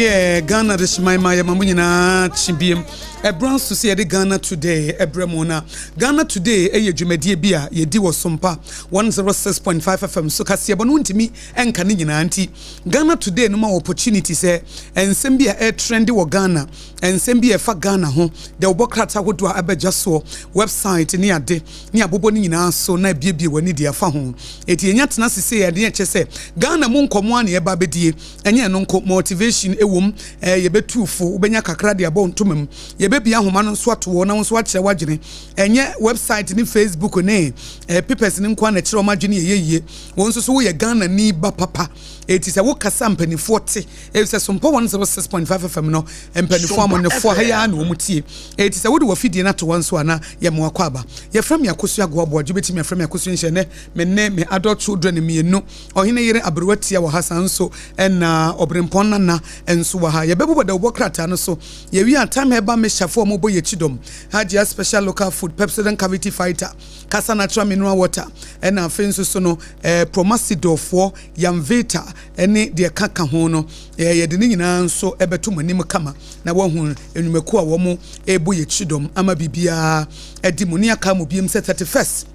Wiɛ, Ghana Adehyeman ma yɛma mo nyinaa kye biem. Ɛberɛ nso sɛ yɛde Ghana Today ɛbrɛ mo na Ghana Today ɛyɛ dwumadie bi a yɛdi wɔ Sompa 106.5 FM so kaseɛbɔ no wontumi nka ne nyinaa nti Ghana Today no ma wɔ opportunity sɛ nsɛm bi a ɛretrende wɔ Ghana, nsɛm bi a ɛfa Ghana ho, dawubɔ krataa ahodoɔ a ɛba gya soɔ, website ne ade ne abobɔ ne nyinaa so na abiebie w'ani de afa ho. Enti yɛnya tena ase sei a ɛdeɛ ɛkyɛ sɛ Ghana mu nkɔmmɔ ara na yɛba abɛdie. Ɛnyɛ ɛno nko, motivation wɔ mu, ɛɛ yɛbɛtu fo, wobɛnya kakra de abɔ wo ntoma mu. Yɛbɛbue ahoma no nso ato hɔ na wo nso akyerɛ w'adwene. Ɛnyɛ website ne Facebook ne ɛɛ papers no nko ara na ɛkyerɛ wɔn adwene yɛ yie. Wo nso so woyɛ Ghanani ba papa, enti sɛ wokasa a mpanimfoɔ te. Efisɛ Sompa 106.5 FM no, mpanimfoɔ amanyɔfoɔ ha yi ara na wɔn tie. Enti sɛ wode w'afidie no ato hɔ nso a na yɛma wo akwaaba. Yɛfrɛ me Akosua Agoa Boadwo, wobɛtumi afrɛ me Akosua Nhyɛ. Ɛnnɛ me ne me adult children mmienu, Ɔhene yere Aberewa Tia wɔ ha, saa nso na Ɔberempɔn Nana nso wɔ ha. Yɛbɛbobɔ dawubɔ krataa no so. Yɛwie a, Time Herbal Mixture foɔ a wɔbɔ yɛn kyidɔm, Hajia Special Local Food, Pepsodent Cavity Fighter, Kasa Natural Mineral Water, ɛna afei nso so no, eh, Promasidor foɔ, Yamvita ne deɛ ɛka ka ho no, eh, yɛde ne nyinaa nso bɛto mo anim kama na woahu nnwumakuo a wɔn rebɔ yɛn kyidɔm ama biribiara adi mu. Ne aka mo biom sɛ 31st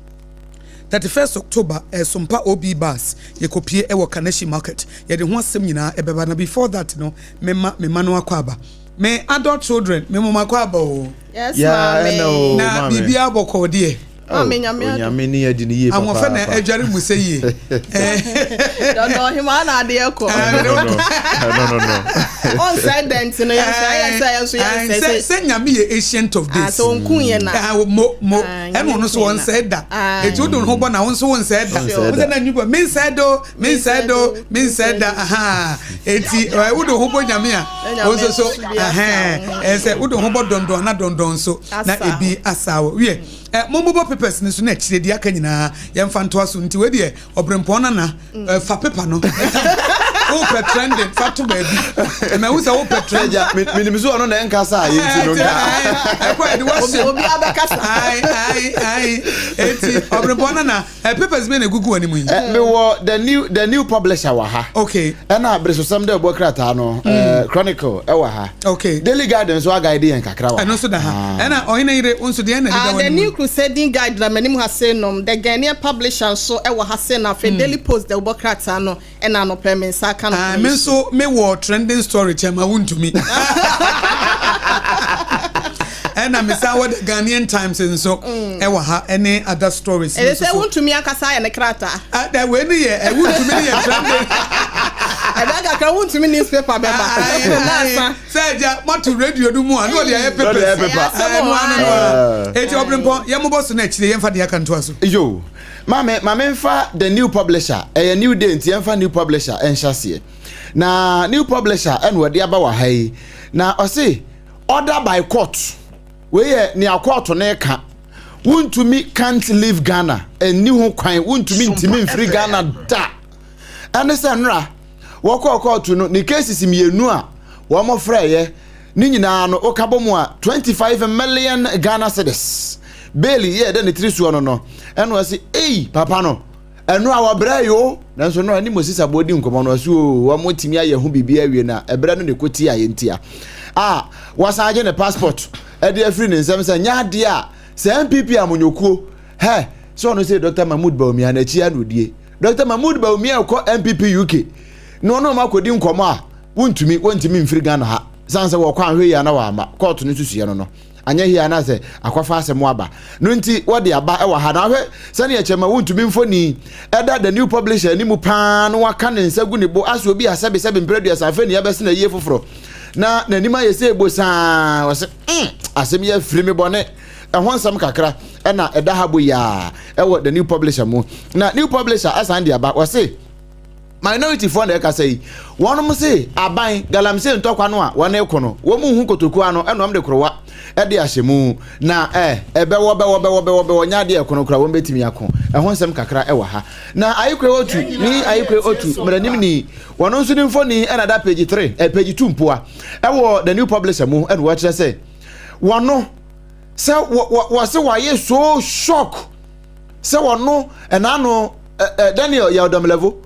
31st October eh, Sompa OB Bus yɛkɔpie wɔ Kaneshie Market. Yɛde ho asɛm nyinaa ɛbɛba na before that no, mema me ma no akɔ aba. Me adult children, me mo makɔ aba o. Yes, Yeah, maame. ɛna o, Na maame. biribiara bɔkɔɔ deɛ. Oh, Maame, Nyame adom. Onyame ne adi ne yie Ahoɔfɛ na papaapa. adware mu sɛ yie. Dɔdɔ ɔhema na adeɛ kɔ. No, no, no. No, no, no. Ɔnsɛe dɛn nti no yɛn nso ayɛ sɛ yɛn nso yɛn nsɛe Sɛ sɛ sɛ Nyame yɛ ancient of ah days. sɛ ɔnku yɛn na. Ah, mo mo Ah, ɛna Nyame ɔno nso nku yɛn na. ɔnsɛe da. Ah. Eti wode wo ho bɔ na wo nso wonsɛe da. Ɔnsɛe Wo da. sɛ na nwi bɔ mensɛe do mensɛe do mensɛe da. Aha. Eti eh, wode wo ho bɔ Nyame a Na wo Nyame nso so nso bi asa ɛhɛn wo. ɛsɛ wode wo ho bɔ dɔndɔn na dɔndɔn nso na Asa ebi asa wo. Wiɛ eh, mommobɔ papers no so na akyire deɛ aka nyinaa yɛmfa ntoa so. Nti wei deɛ ɔbrempɔn nana eh, fa paper no. Wopɛ trending fa to baabi. Ɛmɛ wo sɛ wopɛ trending. Agya, menim sɛ ɔno na ɛnkasa a yɛnti no nka. Ɛkɔ yɛde wahyɛ. Obi abɛkasa. Ayi ayi ayi. Eti ɔbrempɔn nana eh, papers bɛn na egugu w'anim yi? Mewɔ the new publisher wɔ ha. Ɛna beresosɛm dɛ ɛbɔ krataa no, Chronicle ɛwɔ ha. Daily Guide nso aguide yɛn kakra wɔ ha. Ɛno nso da ha. Ɛna ɔhene yere wo nso deɛ na ɛdeda Ah, the w'anim New yi? Crusading Guide na m'anim ha sei nom, The Ghanaian Publisher nso ɛwɔ ha sei na afei Daily Post dɛ wobɔ krataa no ɛna anɔpɛ me nsa aka no Ah, pono me yi so. nso mewɔ trending story kyɛn ma wontumi. Ɛna me san wɔ The Ghanaian Times nso ɛwɔ ha ɛne other stories Ɛsɛ nso sɛ so. wontumi ankasa ayɛ ne krataa. Ah, da wei ne yɛ wontumi ne yɛ trending. Ɛbɛ kakra wontumi newspaper bɛba. Aye, Na aye. asa. Sɛ agya moato radio no mu a na ɔde ayɛ Na ɔde ayɛ papers. paper. Ɛyɛ asɛm Ɛno o, ano no aye. a. Eti ɔbrempɔn yɛmmobɔ so na akyire yɛmfa deɛ aka ntoa so. Yo, maame, maame nfa the new publisher, ɛyɛ new day nti yɛmfa new publisher ɛnhyɛ aseɛ. Na new publisher ɛna ɔde aba wɔ ha yi. Na ɔse order by court. Wei yɛ nea court no ka. Wontumi can't leave Ghana. Ɛnni ho kwan, wontumi ntumi mfiri Ghana da. Ɛne sɛ nnora wɔkɔɔ court no ne cases mmienu a wɔn frɛɛyɛ ne nyinaa no woka bɔ mu a 25 million Ghana cedis. Bail yɛ dɛ ne tiri soɔ no ɛna ɔse ei papa no ɛno a wɔbrɛ yi o, nanso no ɛne Moses Aboɔ di nkɔmmɔ no ɔse o wɔn tumi ayɛ ho biribi awie na ɛbrɛ no ne ko tia yɛ ntia a wɔsan agye ne passport ɛde afiri ne nsɛm sɛ nyɛ adeɛ a sɛ NPP amonyɔkuo hɛ sɛ ɔno sɛ Dr Mahmood Bawumia n'akyi ano die. Dr Mahmood Bawumia kɔ NPP UK na ɔno ɔmo akɔdi nkɔmmɔ a wontumi wɔntumi mfiri Ghana ha san sɛ wɔkɔ ahwɛ yi a na wɔama kɔɔto no susuɛ no anyɛ hia na sɛ akɔfa asɛm aba no nti wɔde aba ɛwɔ ha. Na ahwɛ sɛnea kyɛma wontumi mfoni ɛda the new publisher anim paa na waka ne nsa gu ne bo asɛ obi asɛbe sɛbe mprɛ 30 afei ne yɛbɛsena yie foforɔ na n'anim ayɛ sɛ ebo saa wɔsɛ asɛm yɛ afiri me bɔne. Ɛho nsɛm kakra ɛna ɛda ha bo yaa ɛwɔ the new publisher mu. Na new publisher asan de aba, wɔse minority foɔ na ɛkasa yi, wɔnom se aban galamsey ntɔkwa no a wɔn eko no wɔn mu hu kotoku ano ɛna wɔn de korowa ɛde ahyɛ mu na ɛbɛwɔ bɛwɔ bɛwɔ bɛwɔ bɛwɔ nyɛ adeɛ ɛkono kora wɔn bɛtumi ako. Ɛho nsɛm kakra ɛwɔ ha. Na Ayikwe Otu ni Ayikwe Otu mmaranim ni wɔn nso ne mfoni ɛna da page 3 page 2 mpoa ɛwɔ the new publisher mu, ɛna wɔkyerɛ sɛ wɔno sɛ wɔ wɔ wɔse wɔayɛ so shock sɛ wɔno ɛnaano Daniel Yaw Domelevo,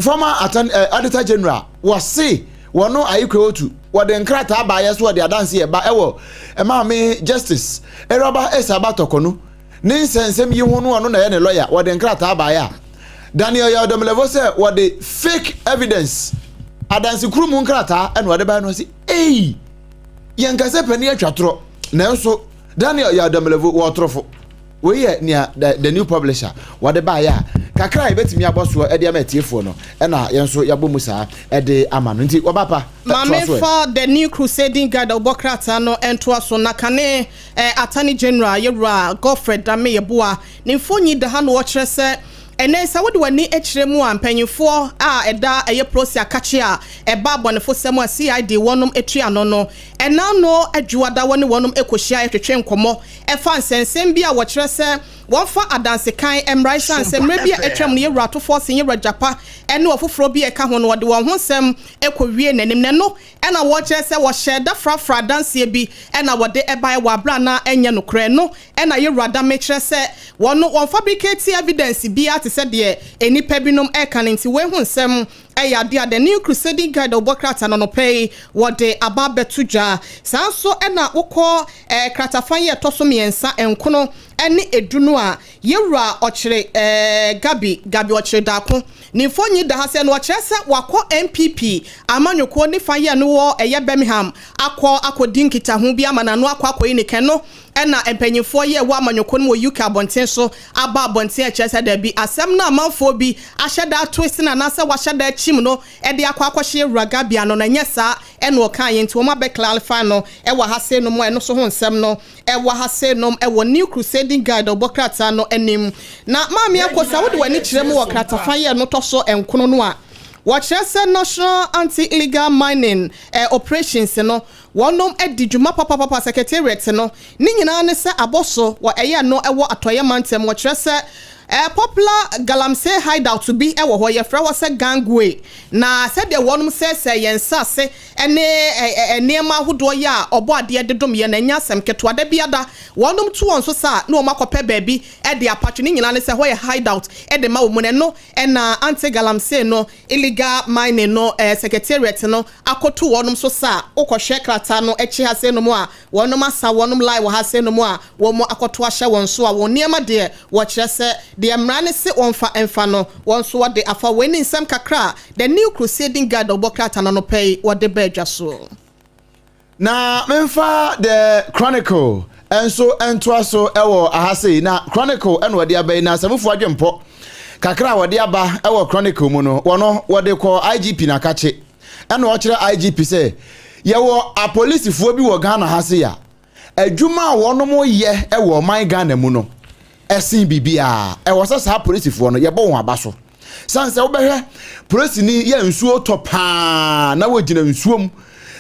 former attorney, auditor general, wɔse Wɔno Ayikoi Otu wɔde nkrataa baeɛ so wɔde adanse ɛba ɛwɔ Maame Justice Eraba Esaba Torkornoo ne nsɛnsɛm yi ho no, ɔno na ɛyɛ ne lɔya. Wɔde nkrataa baeɛ a Daniel Yaw Domelevo sɛ wɔde fake evidence, adanse kuru mu nkrataa ɛna wɔde baeɛ no, ɔse ei, yɛn kasa panin atwa torɔ, nanso Daniel Yaw Domelevo wɔ ɔtorofo. Wei yɛ nea The New Publisher wɔde baeɛ a kakra a yɛbɛtumi abɔ soɔ de ama atiefoɔ no, ɛna yɛn nso yɛabɔ mu saa de ama no. Nti wɔba pa, Ma toa so ɛ. memfa The New Crusading Guide a wobɔ krataa no ntoa so. Na kane Attorney General, Yɛwura Godfred Dame Yeboah, ne mfonyin da ha na ɔkyerɛ sɛ ɛnnɛ yi sɛ wode w'ani kyerɛ mu a, mpanyimfoɔ a ɛda ɛyɛ polisi akakye a ɛba abɔnefosɛm a CID wɔnom tua ano no, ɛna ano adwuada wɔne wɔnom kɔhyia twetwe nkɔmmɔ ɛfa nsɛnsɛm bi a wɔkyerɛ sɛ wɔmfa adansekan mmra esiane sɛ mmerɛ bi a atwam no Yɛwura Atofoɔ Yɛwura Gyapa ne ɔfoforɔ bi a ɛka ho no wɔde wɔn ho nsɛm kɔwiee n'anim na ɛno na wɔkyerɛ sɛ wɔhyɛɛ da frafraa adanseɛ bi na wɔde baeɛ wɔ aberɛ a na ɛnyɛ nokorɛ. Ɛno na Yɛwura Dame kyerɛ sɛ wɔn no wɔnfabricate evidence biara te sɛ deɛ nnipa binom reka no nti wei ho nsɛm yɛ adeɛ a The New Crusading Guide a wɔbɔ krataa no anɔpa yi wɔde aba abɛto dwa. Saa nso na wokɔ kratafa yi a ɛtɔ so mmiɛnsa, nkono ne edu no a, Yɛwura Ɔkyere Gabi, Gabi Ɔkyere Darko, ne mfonyin da ha sɛ na ɔkyerɛ sɛ wakɔ NPP amanyɔkuo ne fa yɛ no wɔ ɛyɛ Birmingham akɔ akɔdi nkitaho bi ama n'ano akɔ akɔyi ne kɛn no na mpanyinfoɔ yɛ ɛwɔ amanyɔkuo no mu wɔ UK abɔnten so aba abɔnten a ɛkyerɛ sɛ dabi asɛm no a amanfoɔ bi ahyɛ da ato sin anaasɛ wahyɛ da akyim no de akɔ akɔhyɛ Awura Gabi ano no ɛnyɛ saa ɛna ɔkaeɛ nti wɔn abɛ clarify no ɛwɔ ha sei nom a ɛno so ho nsɛm no ɛwɔ ha sei nom ɛwɔ New Crusading Guide a ɔbɔ krataa no anim. Na Maame Akosa wode w'ani kyerɛ mu wɔ kratafa yi a ɛno tɔ so nkono no a wɔkyerɛ sɛ National Anti-Illegal Mining Operations no wɔnom adi dwuma papapapa Secretariat no ne nyinaa ne sɛ abɔ so wɔ ɛyɛ no ɛwɔ Atɔeɛ mantam wɔkyerɛ sɛ popular galamsey hideout bi wɔ hɔ yɛfrɛ hɔ sɛ Gangway na sɛdeɛ wɔnom sɛesɛe yɛn nsase ne nneɛma ahodoɔ yi a Ɔbɔadeɛ de dom yɛn no, ɛnyɛ asɛm ketewa. Da biara wɔnom tu wɔn so sa a, na wɔn akɔpɛ baabi de apatwe. Ne nyinaa ne sɛ, ɛhɔ yɛ hideout de ma wɔn. Na ɛno na anti-galamsey no, illegal mining no, secretariat no akɔtu wɔnom so sa a, wokɔhwɛ krataa no akyi ha sei nom a, Wɔnom asa wɔnom line wɔ ha sei nom a wɔn akɔto ahyɛ wɔn so a wɔn nneɛma deɛ wɔkyerɛ sɛ deɛ mmara no se wɔmfa mfa no wɔn nso wɔde afa. Wei ne nsɛm kakra a The New Crusading Guide ɔbɔ krataa no anɔpa yi wɔde baa dwa soɔ. Na memfa The Chronicle nso ntoa so wɔ aha sei. Na Chronicle na wɔde aba yi, na Asamufoɔ adwempɔ kakra a wɔde aba wɔ Chronicle mu no, wɔno wɔde kɔ IGP Nakakye. Ɛna ɔkyerɛ IGP sɛ yɛwɔ apolisifoɔ bi wɔ Ghana ha sei a, adwuma a wɔnom yɛ wɔ ɔman Ghana mu no, ɛsen biribiara. Ɛwɔ sɛ saa apolisifoɔ no yɛbɔ wɔn aba so. Sane sɛ wobɛhwɛ polisini yɛ nsuo tɔ paa na wɔgyina nsuo mu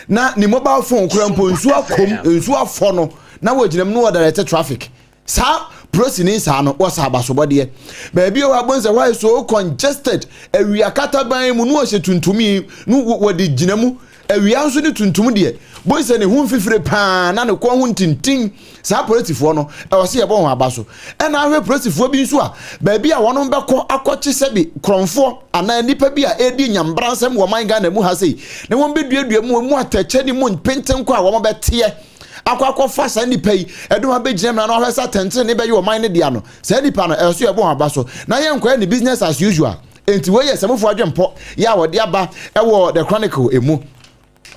na ne mobile phone kura mpo nsuo akɔm, nsuo afɔ no na wɔgyina mu na wɔdirect traffic. Saa polisini saa no wɔ saa abasobɔdeɛ. Baabi a wɔabɔ sɛ hɔ ayɛ so congested, awia kataban mu na wɔhyɛ tuntum yi no wɔde gyina mu. Awia nso ne tuntum deɛ, bohu sɛ ne ho mfifire paa na ne kɔn ho ntintin. Saa polisifoɔ no, ɛwɔ sɛ yɛbɔ wɔn aba so. Ɛna ahwɛ polisifoɔ bi nso a, baabi a wɔn bɛkɔ akɔkye sɛbi korɔmfoɔ anaa nnipa bi a ɛredi nyambransɛm wɔ man Ghana mu ha sei, na wɔn bɛduadua mu, mu atɛkyɛ ne mu mpentenkɔ a wɔn bɛteɛ akɔ akɔfa saa nipa yi ɛde wɔn abɛgyina mmara no ahwɛ sɛ atɛntene bɛyɛ ɔman no dea no, saa nipa no ɛwɔ so yɛbɔ wɔn aba so na yɛnkɔyɛ ne business as usual. Enti wei yɛ sɛmufo adwempɔ yɛ a wɔde aba ɛwɔ The Chronicle emu.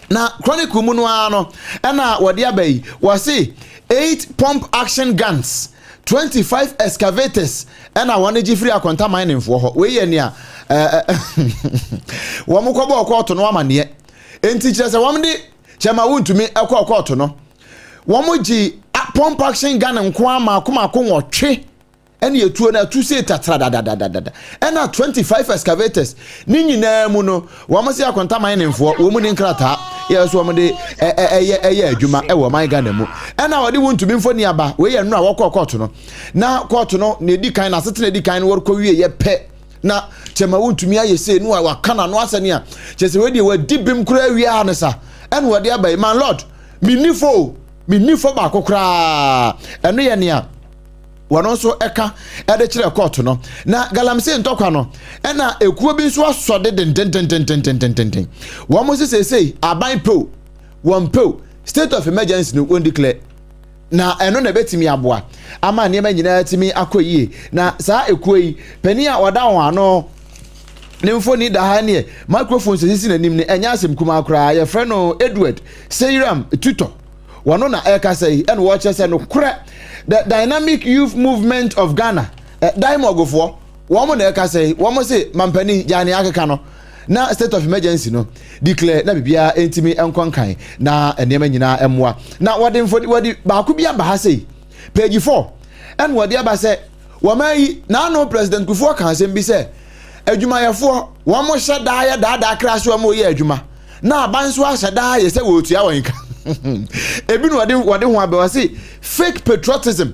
Na Chronicle mu no ara no ɛna wɔde aba yi, wɔse 8 pump action guns, 25 excavators ɛna wɔn gye firi Akonta miningfoɔ hɔ. Wei yɛ nea wɔn kɔbɔɔ kɔɔto no amaneɛ. Enti kyerɛ sɛ wɔn de kyɛ ma wontumi kɔɔ kɔɔto no, wɔn gye pump action gun nko ara mako mako nwɔtwe ɛne etuo no atu sei tatradadadadada ɛna 25 excavators ne nyinaa mu no wɔn se akonta miningfoɔ wɔn mu ne nkrataa yɛ so wɔn de ɛyɛ ɛyɛ adwuma ɛwɔ ɔman Ghana mu ɛna wɔde wɔn ntumi mfoni aba. Wei yɛ nnora wɔkɔɔ kɔɔto no na kɔɔto no na edi kan na asetena edi kan no wɔrekɔ wie yɛ pɛ na kyɛma wontumi ayɛ sei no a waka n'ano asɛ nea kyɛ sɛ wei deɛ wadi bem koraa wie a ne sa ɛna wɔde aba yi. Man lord, menni fo o, menni fo baako koraa. Ɛno yɛ nea Wɔn nso ɛka ɛde kyerɛ kɔɔto no. Na galamsey ntɔkwa no ɛna ekuo bi nso asɔ de dendendendendendenden. Wɔn nso seesei aban pew wɔn pew state of emergency no wɔn declare. Na ɛno na ɛbɛtumi aboa ama nneɛma nyinaa atumi akɔ yie. Na saa ekuo yi panin a ɔda wɔn ano ne mfoni da ha neɛ microphone sɛ sisi n'anim no ɛnyɛ asɛm kumaa koraa. Yɛfrɛ no Edward Seiram Tutɔ. Wɔno na ɛrekasa yi ɛna wɔrekyerɛ sɛ nokorɛ the Dynamic Youth Movement of Ghana eh, Daimɔgofoɔ wɔn na ɛrekasa yi. Wɔn se mampanin gyaa nea akeka no na state of emergency no declare na biribiara ntumi nkɔ nkan na nneɛma nyinaa mmoa. Na wɔde mfoni wɔde baako bi aba ha sei, page 4 ɛna wɔde aba sɛ wɔn ayi n'ano. President Kufuor ka asɛm bi sɛ adwumayɛfoɔ wɔn hyɛ daa yɛ daadaa kra so wɔn yɛ adwuma na aban nso ahyɛ daa yɛ sɛ wɔretua wɔn ka. Ebi na wɔde ho abɛ wɔse fake patriotism.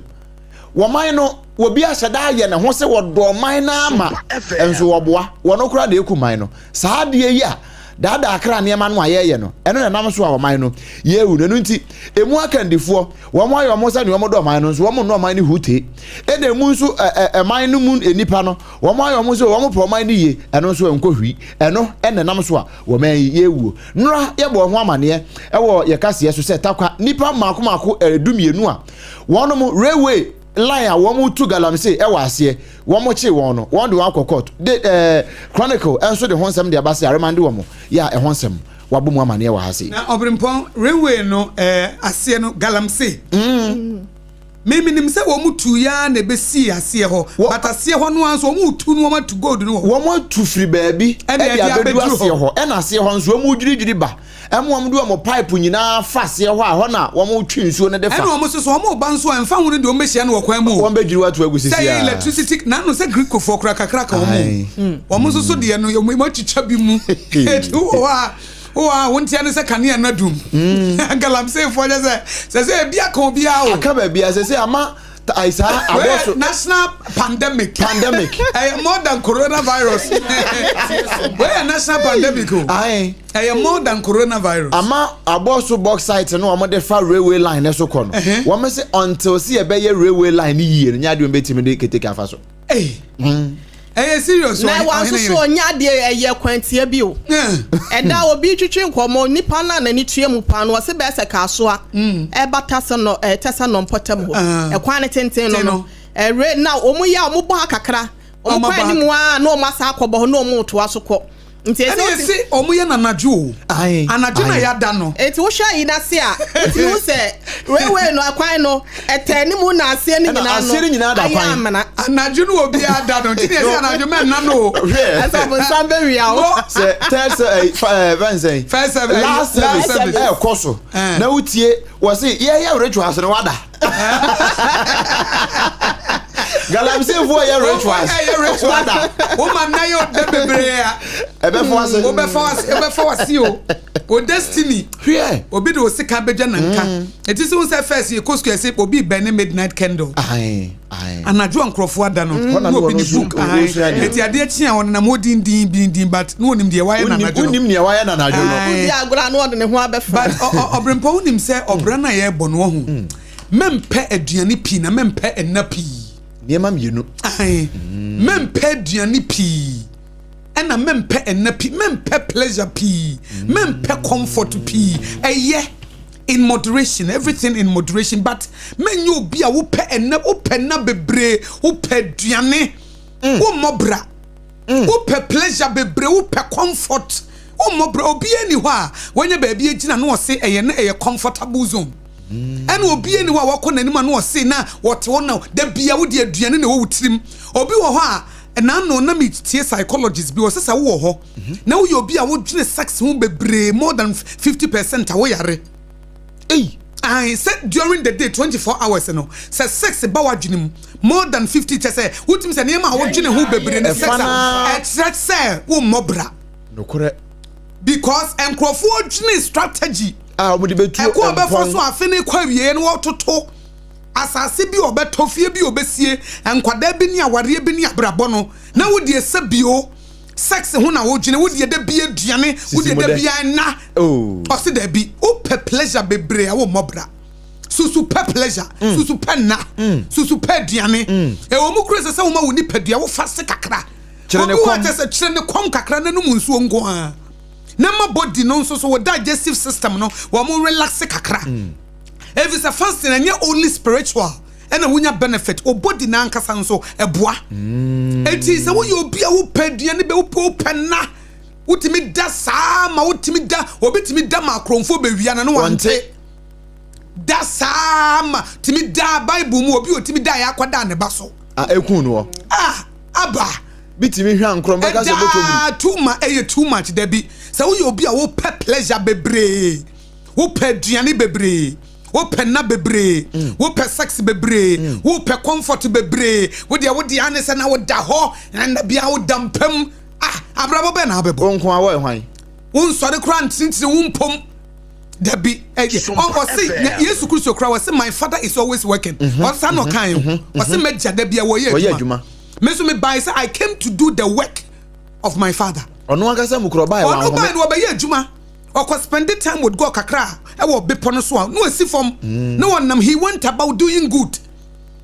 Wɔman no wɔbi ahyɛ daa yɛ ne ho sɛ wɔdɔ ɔman no ama nso wɔboa wɔn koraa na eku man no. Saa adeɛ yi a daadaa kra nneɛma no a yɛyɛ no, ɛno na ɛnam so a ɔman no yɛwu no. Ɛno nti emu akandifoɔ wɔn ayɛ wɔn sɛ nea wɔn dɔ ɔman no nso wɔn nnɔ ɔman no hutee, ɛna emu nso ɛman no mu nnipa no wɔn ayɛ wɔn sɛ wɔn pɛ ɔman no yie, ɛno nso ɛnkɔ hwii. Ɛno ɛna ɛnam so a wɔman yi yɛwuo. Nnora yɛbɔ ho amaneɛ ɛwɔ yɛ kaseɛ so sɛ Takwa nnipa mmaako mmaako 12 a wɔn railway line a wɔn tu galamsey ɛwɔ aseɛ wɔn kye wɔn no, wɔn de wɔn akɔ court de Chronicle nso de ho nsɛm de aba sɛ aremande wɔn yɛ a ɛho nsɛm wabɔ mu amaneɛ wɔ ha sei. Na Ɔberempɔn, railway no aseɛ no galamsey. Me menim sɛ wɔn tu ya na ebesi aseɛ hɔ, but aseɛ hɔ no ara nso wɔn tu no wɔn atu gold no wɔ hɔ. Wɔn atu firi baabi ɛna ɛde ɛde abɛdu abɛduru aseɛ hɔ. hɔ, ɛna aseɛ hɔ nso wɔn dwiridwiri ba ɛma wɔn de wɔn pipe nyinaa fa aseɛ hɔ a hɔ na wɔn twe nsuo no de fa. Ɛna wɔn nso so wɔn ba nso a ɛnfa ho no deɛ wɔn bɛhyia no wɔ kwan mu o. Wɔn bɛdwiri ato agu sisi sɛ yɛ a. Electricity n'ano sɛ Grecofoɔ kora kakra ka wɔn o. Wɔn nso so deɛ no wɔn atwitwa bi mu. Eti wɔ hɔ a wɔ hɔ a wɔn tia ne sɛ kanea no adum. Galamseyfoɔ kyɛ sɛ ebi aka obiara o. Aka baabi a sɛ ama ayi saa Wei abɔ so. National pandemic. Pandemic. Ɛyɛ more than coronavirus. Wei yɛ national pandemic o. Ɛyɛ more than coronavirus. Ama abɔ so bauxite no wɔn de fa railway line ne so kɔ no. Wɔn sɛ until sɛ yɛbɛyɛ railway line ne yie no nyɛ adeɛ wɔn bɛtumi de keteke afa so. Ɛy ɛyɛ serious. Na wa nso so ɔnyɛ adeɛ ɛyɛ kwantia bi o. Ɛda obi twitwi nkɔmɔ nipa na n'ani tua mu paa no, ɔsi bɛyɛ sɛ Kaasoa ɛba tasa no tɛsa nɔ mpɔtam hɔ ɛkwan ne tenten no ɛre na wɔn yɛ a wɔn bɔ ha kakra wɔn kwan ne mu a na wɔn asa akɔbɔ hɔ na wɔn toa so kɔ. Nti ɛna yɛsi wɔn yɛ nanadwo o, anadwo na yɛada no. Eti wohwɛ yi n'ase a wotumi hu sɛ railway no ɛkwan no ɛtɛ ne mu na aseɛ no nyinaa no ayɛ amena. Anadwo no obi ada no nti na yɛsi anadwo mɛ nna no o. Ɛsɛ ɔbɔnsam bɛ wia o. Sɛ third sɛ ɛɛ fɛn sɛn. First service, last service ɛɛkɔ so na wotie wɔsi yɛyɛ rituals no wada. Galamseyfoɔ yɛ rituals. Ɛyɛ rituals. Wada. Wo ma nna yɛ ɔdɛ bebree a. Ɛbɛfo ase. Wobɛfa wase, ɛbɛfa wase o. O destiny. Hwɛ. Obi de o sika bɛgya nanka. Eti sɛ sɛ first yɛ kɔ sukuu yɛsɛ obi bɛn ne midnight candle. Ayi ayi. Anadwo a nkurɔfoɔ ada no. Hɔ na Na obi ne ne wɔn book. nso Ayi. wɔsua adeɛ. Eti adeɛ kye a ɔnenam hɔ dindin dindin but na onim deɛ wayɛ Wonim n'anadwo no. wonim nea wayɛ n'anadwo no. Aye. Wodi agorɔ a na ɔde ne ho abɛfa. But ɔbrempɔ, wonim sɛ ɔbra no a yɛrebɔ no ɔho. Mempɛ aduane pii na mempɛ ɛna pii. Nneɛma mmienu. Aye. Mempɛ aduane pii ɛna mempɛ ɛna pii, mempɛ pleasure pii, mempɛ comfort pii. Ɛyɛ in moderation, everything in moderation, but menyɛ obi a wopɛ ɛna, wopɛ ɛna bebree, wopɛ aduane, wommɔ bra, wopɛ pleasure bebree, wopɛ comfort, wommɔ bra. Obiara ni hɔ a wɔnyɛ baabi agyina na ɔse ɛyɛ na ɛyɛ comfortable zone, ɛna obiara ni hɔ a wakɔ n'anim a na ɔse na wɔte hɔ na da bia wode aduane na ɛwɔ wo tirim. Obi wɔ hɔ a n'ano na metie psychologist bi wɔ sɛ wowɔ hɔ na woyɛ obi a wodwene sex ho bebree more than 50% a woyare. Ei. Ayi sɛ during the day 24 hours no sɛ sex ba w'adwene mu more than 50, kyɛ sɛ wotumi sɛ nneɛma a wodwene ho bebree ne sex Ɛfa a naa. ɛkyerɛ sɛ wommɔ bra. Nokorɛ. Because nkurɔfoɔ dwene strategy a wɔde bɛtu ɛkɔ ɔbɛfa mpɔn. So afe ne kɔ awie no wɔtoto asase bi a ɔbɛtɔ, fie bi a ɔbɛsie, nkwadaa bi ne awareɛ bi ne abrabɔ no na wodeɛ sɛ bio sex ho na wodwene, wodeɛ da bi aduane, wodeɛ da Sisi mu bi ɛna. Oh. Ɔse daabi, wopɛ pleasure bebree a wommɔ bra. Susu pɛ pleasure, susu pɛ nna, susu pɛ aduane. Ɛwɔ mu kura sɛ sɛ woma wo nipadua wo fast kakra. Kyerɛ ne Obi wɔ hɔ kɔm. kyɛ sɛ kyerɛ ne kɔm kakra na nom nsuo nko ara. Na ma body no nso so wo digestive system no wɔn mo relax kakra. Ɛfiri sɛ fasting ɛnyɛ only spiritual ɛna wonya benefit, wo body n'ankasa nso ɛboa. Eti sɛ woyɛ obi a wopɛ aduane bɛ, wopɛ nna, wotumi da saa ma wotumi da, obi tumi da ma akorɔmfoɔ bɛwia no na wante. Wɔnte. Da saa ma tumi da. Bible mu obi a otumi da yɛ akɔda ne ba so. A ekun no wɔ. Ah, aba. Bi tumi hwɛ ankorɔ bɛka sɛ bɔtɔ mu. Ɛdaa too ma ɛyɛ too much. Dabi, sɛ woyɛ obi a wopɛ pleasure bebree, wopɛ aduane bebree, wopɛ nna bebree, wopɛ sex bebree, wopɛ comfort bebree, wodeɛ wodeɛ ane sɛ na woda hɔ na nna bia woda mpam, ah, abrabɔ bɛɛ na abɛbɔ. Wo nko a wɔyɛ hwan? Wonsɔre koraa ntenetene wo mpom. Dabi, ɛyɛ ɔse na Yesu Kristo koraa wɔse, "My Father is always working." Ɔsa na ɔkan o, ɔse mɛgya da bia wɔyɛ Wɔyɛ adwuma. Adwuma. Me nso mebae sɛ I came to do the work of my Father. Ɔno ankasa mu korɔ ɔbaa yɛ Ɔno bae wɔn no wɔbɛyɛ adwuma. Ɔkɔ spend time with God kakra a ɛwɔ bepɔ no so a na wasi fam na wɔnam, he went about doing good.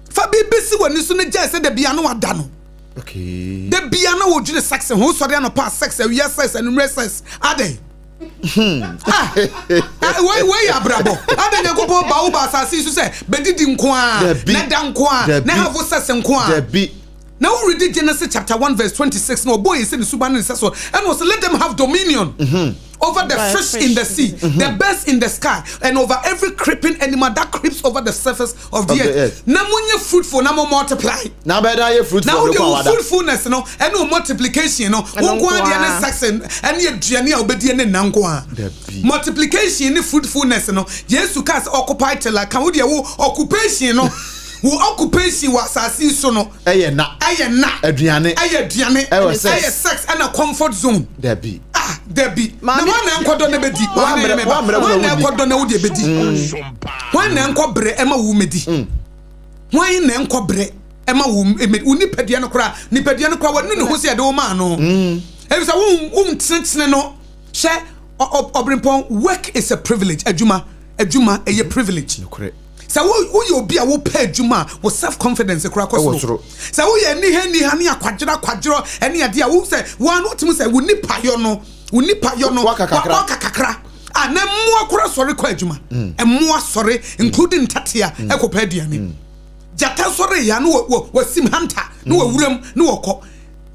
Fa biribi si w'ani so no gyae sɛ da bia na wada no. Da bia na wɔdwene sex ho. Wosɔre anɔpa a, sex, awia sex, anummerɛ sex, adɛn? Ah, ah, wei yɛ abrabɔ adɛn? Nyankopɔn ba wo ba asase yi so sɛ bɛdidi nko a Dabi. na da nko a Dabi. na have sex nko a? Dabi. Na woredi Genesis chapter 1 verse 26 na ɔbɔɔ yɛ sɛ ne suba ne ne sɛ so, ɛna ɔsɛ let them have dominion over the Right, fish in the fish. sea, the birds in the sky, and over every creeping animal that creeps over the surface of the Of the earth. earth. Na monyɛ fruitful na mo multiply. Na bɛda yɛ fruitful Na wode no kɔ wo awada. fruitfulness no ɛne wo multiplication no, wo Ɛno nko nko adeɛ ne ara. sex ɛne aduane a wobɛdi ne nna nko a? Dabi. Multiplication ne fruitfulness no, Yesu kaa sɛ occupy till I come. Wodeɛ wo occupation no, wo occupation wɔ asase yi so no Ɛyɛ na. Ɛyɛ na. Aduane. Ɛyɛ aduane. Ɛwɔ sex. Ɛyɛ sex ɛna comfort zone. Dabi. Ah, dabi, na Maame- wọn na nkɔdɔ na bɛdi. Woammerɛ- woammerɛ Wọn na wo na nkɔdɔ na wodi bɛdi. Wọn na nkɔ brɛ ɛma wo mɛdi. Wọn na nkɔ brɛ ɛma wo mɛdi. Wo nipadua no koraa, nipadua no koraa wɔnu ne ho sɛ yɛde wo maa no ebi sɛ wo ntenetene no hyɛ ɔbrempɔn. Work is a privilege. Adwuma, adwuma ɛyɛ privilege. Nokorɛ. Sɛ woyɛ obi a wopɛ adwuma a, wo self confidence koraa kɔ Ɛwɔ soro. Soro. Sɛ woyɛ niha niha ne akwadwerɔ akwadwerɔ ɛne adeɛ a wo sɛ woa no wotumi sɛ wo nipa yɔ no, wo nipa yɔ no Waka kakra. Waka kakra a na mmoa koraa sɔre kɔ adwuma. Mmoa sɔre, including ntatea, ɛkɔpɛ aduane. Gyata sɔre ya no wɔ wasim hunter ne wɔwuram ne wɔkɔ.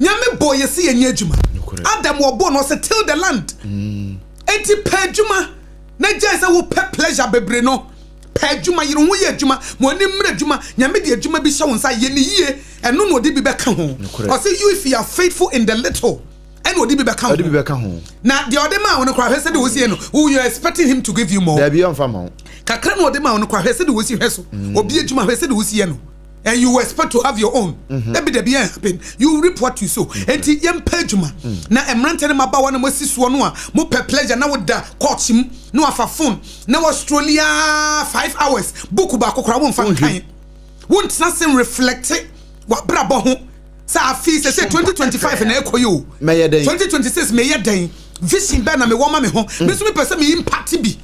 Nyame bɔ yɛ sɛ yɛnyɛ adwuma. Nokorɛ. Adam wɔbɔ no, ɔsɛ till the land. Enti pɛ adwuma na gyae sɛ wopɛ pleasure bebree no. Pɛ adwuma, yere ho yɛ adwuma ma ɔne mmerɛ adwuma. Nyame de adwuma bi hyɛ wo nsa, yɛ ne yie. Ɛno na ɔde bi bɛka ho. Nokorɛ. Ɔsɛ you, if you are faithful in the little, ɛna ɔde bi bɛka Ɔde bi ho. bɛka ho. Na deɛ ɔde maa wo no koraa, hwɛ sɛ de wosie no. Wo, you are expecting him to give you more? Dabi, ɔmfa ma wo. Kakra na ɔde maa wo no koraa, hwɛ sɛ de wosi hwɛ so. Obi adwuma, hwɛ sɛ de wosi yɛ no, and you expect to have your own? Dabi, dabi, ɛn happen. You reap what you sow. Enti yɛmpɛ adwuma. Na mmeranteɛ no mmabaawa no mo asi soɔ no a mopɛ pleasure na woda court mu na wafa phone na wastroll aa 5 hours, book baako koraa womfa nkan, wontena se reflect wabrabɔ ho sɛ afei sɛ 2025 na ɛkɔ yi o, Mɛyɛ dɛn? 2026 meyɛ dɛn? Vision bɛɛ na mewɔ ma me ho? Me nso mepɛ sɛ me impact bi.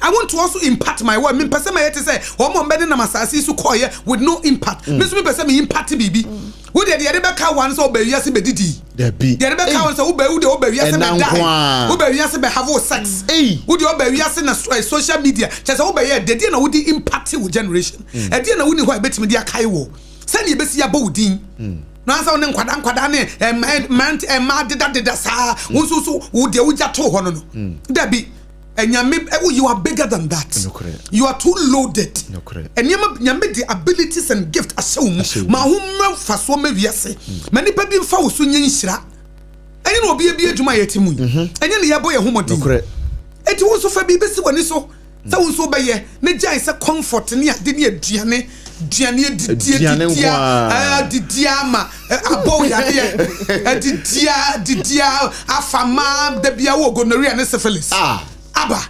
I want to also impact my world. Mepɛ sɛ mɛyɛ te sɛ wɔn a wɔbɛde nam asase yi so kɔɔyɛ with no impact. Me nso mepɛ sɛ me impact biribi. Wo deɛ, deɛ yɛde bɛka wa no sɛ wobɛ wiase bɛdidi. Dabi. Deɛ yɛde bɛka wa no sɛ wobɛ, wo deɛ wobɛ wiase Ɛna bɛdae. nko ara. Wobɛ wiase bɛ have wo sex. Ei. Wo deɛ wobɛ wiase na social media kyɛ sɛ wobɛyɛ deɛ na wode impact wo generation. Ɛdeɛ na woni hɔ a ɛbɛtumi de akae wɔ sɛdeɛ ɛbɛsi abɔ wo din na ansa wo ne nkwadaa nkwadaa ne mmerante mmaa dedadeda saa, wo nso so wo deɛ wogya too hɔ no, dabi, ɛnyame ɛwo. You are bigger than that. Nokorɛ. You are too loaded. Nokorɛ. Nneɛma Nyame de abilities and gift ahyɛ wo Ahyɛ mu. wo Ma ho mmerɛ mfasoɔ ma wiase ma nipa bi mfa wo so nyɛ nhyira. Ɛnyɛ na obi abi adwuma a yɛte mu yi, ɛnyɛ ne yɛbɔ yɛn ho mmɔden. Nokorɛ. Eti wo nso fa biribi si w'ani so sɛ wo nso wobɛyɛ ne gyae sɛ comfort ne ade ne aduane duane adidi. Aduane nko Adidia ara. Adidi ama abɔ wo yadeɛ, adidia adidia afa maa dabia wɔ gonorrhea ne syphilis. Ah. Aba.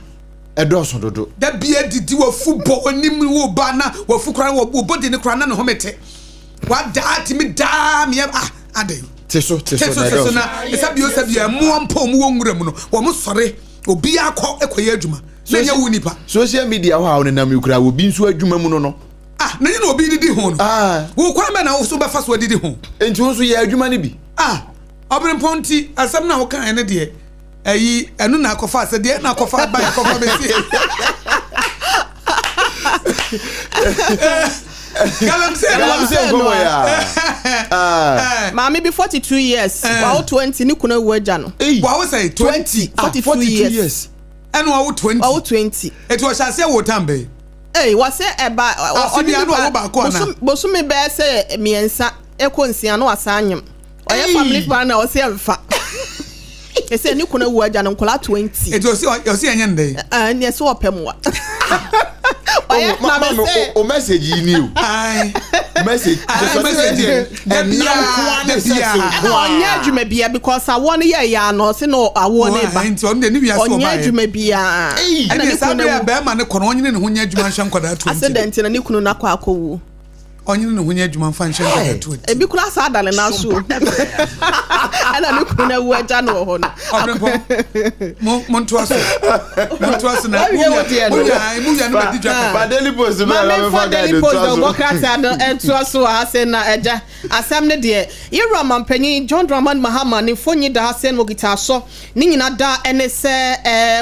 Ɛdɔɔso dodo. Dabia didi wafu bɔ w'anim wo ba na wafu koraa wɔ body ne koraa na ne ho mete wadaa tumi daa meɛ ah, adan? Te so te so te so na te so ɛdɔɔso. Na sɛbio sɛbio, ɛmoa mpo ɔmo wɔ nwura mu no, wɔn sɔre, obiara kɔ ɛkɔyɛ adwuma. Na ɛnyɛ wo nipa. Social media hɔ a wonenam yi koraa obi nso adwuma mu no no. Ah, na ɛnyɛ na obi didi ho no. Ah. Wo kwan bɛn na wo so bɛfa so adidi ho? Nti wo nso yɛ adwuma no bi. Ah, ɔberempɔn nti asɛm no a wokaeɛ no deɛ ɛyi ɛno na akɔfa asɛ deɛ na akɔfa aba akɔfa bɛsi. Galamsey Galamsey nkɔmɔ ya. Ah. Maame bi 42 years, wawo 20 ne kunu awu agya no. Wawo sɛ 20. 42 years. Ɛna wawo 20. Wawo 20. Eti ɔhyɛ aseɛ wo tam bɛyi. Ee, wɔsɛ ɛba ɔde nipa bosome bɛyɛ sɛ 3 ɛkɔ 6 na wasan anyem. Ɔyɛ family plan na ɔsɛ ɛmfa. Ɛsɛ ne kunu awu agya no nkɔla 20. Eti ɔsi ɔsi ɛnyɛ ndɛ. Ɛɛ ɛsɛ ɔpɛ mmoa. Ɔyɛ na bɛ sɛ. O message yi ni o. Message. Message yɛ. Ɛnna nkoa ne sex nkoa. Ɛna ɔnyɛ adwuma bia because awɔ no yɛ ya no ɔsi no awɔ ne ba. Nti ɔno de ne wia so ɔba yɛ. Ɔnyɛ adwuma bia. Ɛna ne kunu na bɛrima ne kɔ no ɔnyene ne ho nyɛ adwuma nhwɛ nkwadaa 20. Accident na ne kunu na akɔ akɔwu. Ɔnyene ne ho nyɛ adwuma mfa nhwɛ nkwadaa 20. Ebi kura saa da ne nan so. Ɛna ne kunu na awu agya no wɔ hɔ no. Ɔbrɛmpɔn mo ntoa so. Mo ntoa so na mo wia no bɛdi dwa kakra. Daily Post bɛɛ Maame nfa Daily Post ɔbɔ krataa no ntoa so wɔ ha sɛ na agya asɛm no deɛ yɛwura mampanyin John Dramani Mahama ne mfonyin da ha sɛ no wɔkita asɔ ne nyina da ɛne sɛ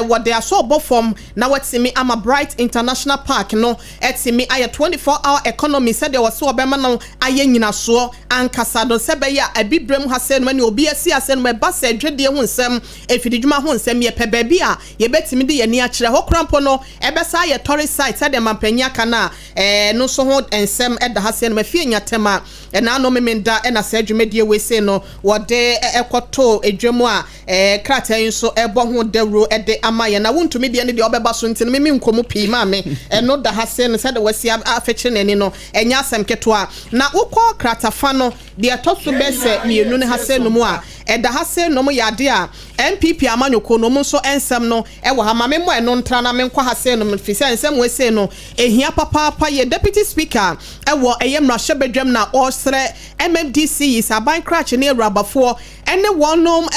wɔde asɔ ɔbɔ fam na watumi ama Bright International Park no ɛtumi ayɛ 24 hour economy sɛdeɛ wɔsɛ wɔbɛma no ayɛ nyinasoɔ ankasa no sɛ bɛyɛ a abibire mu ha sɛ no ɛne obi asi asɛ no ɛba sɛ adwadie ho nsɛm efididwuma ho nsɛm yɛpɛ baabi a yɛbɛtumi de yɛni akyerɛ hɔ kora mpo no ɛbɛsa ayɛ tourist site sɛdeɛ mampanyin aka no a no nso ho nsɛm ɛda ha sɛ no mafie nyatɛm a ɛna ano memenda ɛna sɛ dwumadie wei sei no wɔde ɛkɔto edwam a krataa yi nso ɛbɔ ho dawuro ɛde ama yɛn na wontumi deɛ no deɛ ɔbɛba so nti no mimi nkɔmu pii maame ɛno da ha sɛ no sɛdeɛ wasi afɛkyerɛ n'ani no ɛnyɛ asɛm ketewa na wokɔ kratafa no deɛ ɛtɔ so bɛsɛ 2 no ha sɛ no mu a ɛda ha sɛ no mu yɛ ade a NPP amanyɔkuo no nso nsɛm no ɛwɔ ha maame mmɔ ɛno ntra na menkɔ ha sɛ no fi sɛ nsɛm wɔ sɛ no ehia papaapa yɛ deputy speaker ɛwɔ ɛyɛ mmarahyɛbadwam na ɔsrɛ MMDC yi sɛ aban krakye ne awurabafoɔ ɛne wɔnom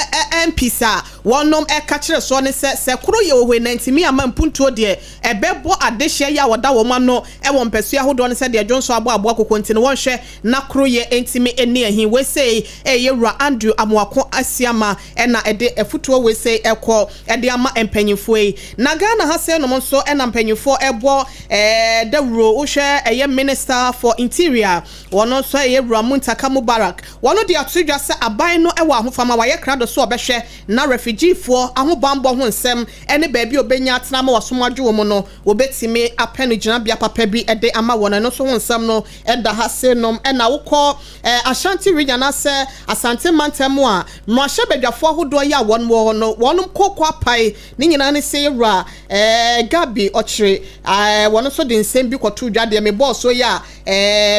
MPs a wɔnom ɛka kyerɛ soɔ ne sɛ sɛ koro yɛ wɔ hɔ nantimi ama mpuntuo deɛ ɛbɛbɔ adehyeɛ yi a wɔda wɔn ano ɛwɔ mpɛsua ahodoɔ ne sɛ deɛ dwonso abɔ aboa koko nti no wɔnhwɛ na koro yɛ ntimi ɛni ahi wesei ɛyɛ wura Andrew Amoako Asiama ɛna ɛde afutuo wesei ɛkɔ ɛde ama mpanyinfoɔ yi na Ghana ha sɛ nom nso ɛna mpanyinfoɔ ɛbɔ dawuro wohwɛ ɛyɛ Minister for Interior wɔn nso ɛyɛ wura Muntaka Mubarak wɔn de ato dwa sɛ aban no ɛwɔ ahofama wayɛ krado so ɔbɛhwɛ na refugeefoɔ ahobanbɔ ho nsɛm ɛne baabi obenya atena ma wasom adwo wɔn no wɔbɛtumi apɛ no gyinabea papa bi ɛde ama wɔn ɛno nso ho nsɛm no ɛda ha se nom ɛna wokɔ Ashanti region anaasɛ Asante mantam a mmarahyɛbadwafoɔ ahodoɔ yi a wɔn wɔ hɔ no wɔn koko apae ne nyinaa ne sɛ wura Gabi ɔkyere wɔn nso de nsɛm bi kɔto dwa deɛ mebɔɔ so yi a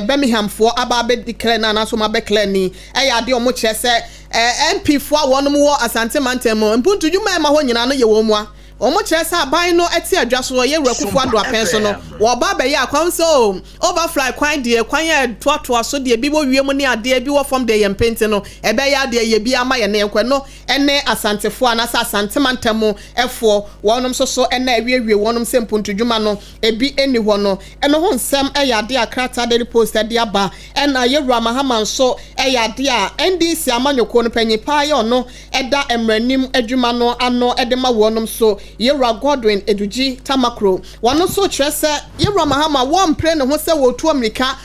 Birminghamfoɔ aba abɛdeclare no anaasɛ wɔn abɛclare ni ɛyɛ adeɛ wɔn kyerɛ sɛ MP foɔ a wɔn wɔ Asante mantam mu mpuntu dwuma ɛma hɔ nyinaa no yɛ wɔn mu a wɔn kyerɛ sɛ aban no ɛte adwa so yɛ wura Akufo Addo apɛn so no wɔba abɛyɛ akwan sɛ o overfly kwan deɛ kwan yɛ toatoa so deɛ bi wɔ wiem ne adeɛ bi wɔ fam deɛ yɛ mpente no ɛbɛyɛ adeɛ yɛ bi ama yɛ ne nkɔ no ɛne Asantefoɔ anaasɛ Asante mantam ɛfoɔ wɔnom nso so ɛna awiewie wɔnom sɛ mpuntudwuma no ebi ɛni hɔ no ɛno ho nsɛm ɛyɛ adeɛ a krataa Daily Post ɛde aba ɛna yɛwura Mahama nso ɛyɛ adeɛ a NDC amanyɔkuo no panyin paa yɛ ɔno ɛda mmaranim adwuma no ano ɛde ma wɔnom so yɛwura Godwin Edudzi Tamakro wɔn nso kyerɛ sɛ yɛwura Mahama wɔmpere ne ho sɛ wɔtu amirika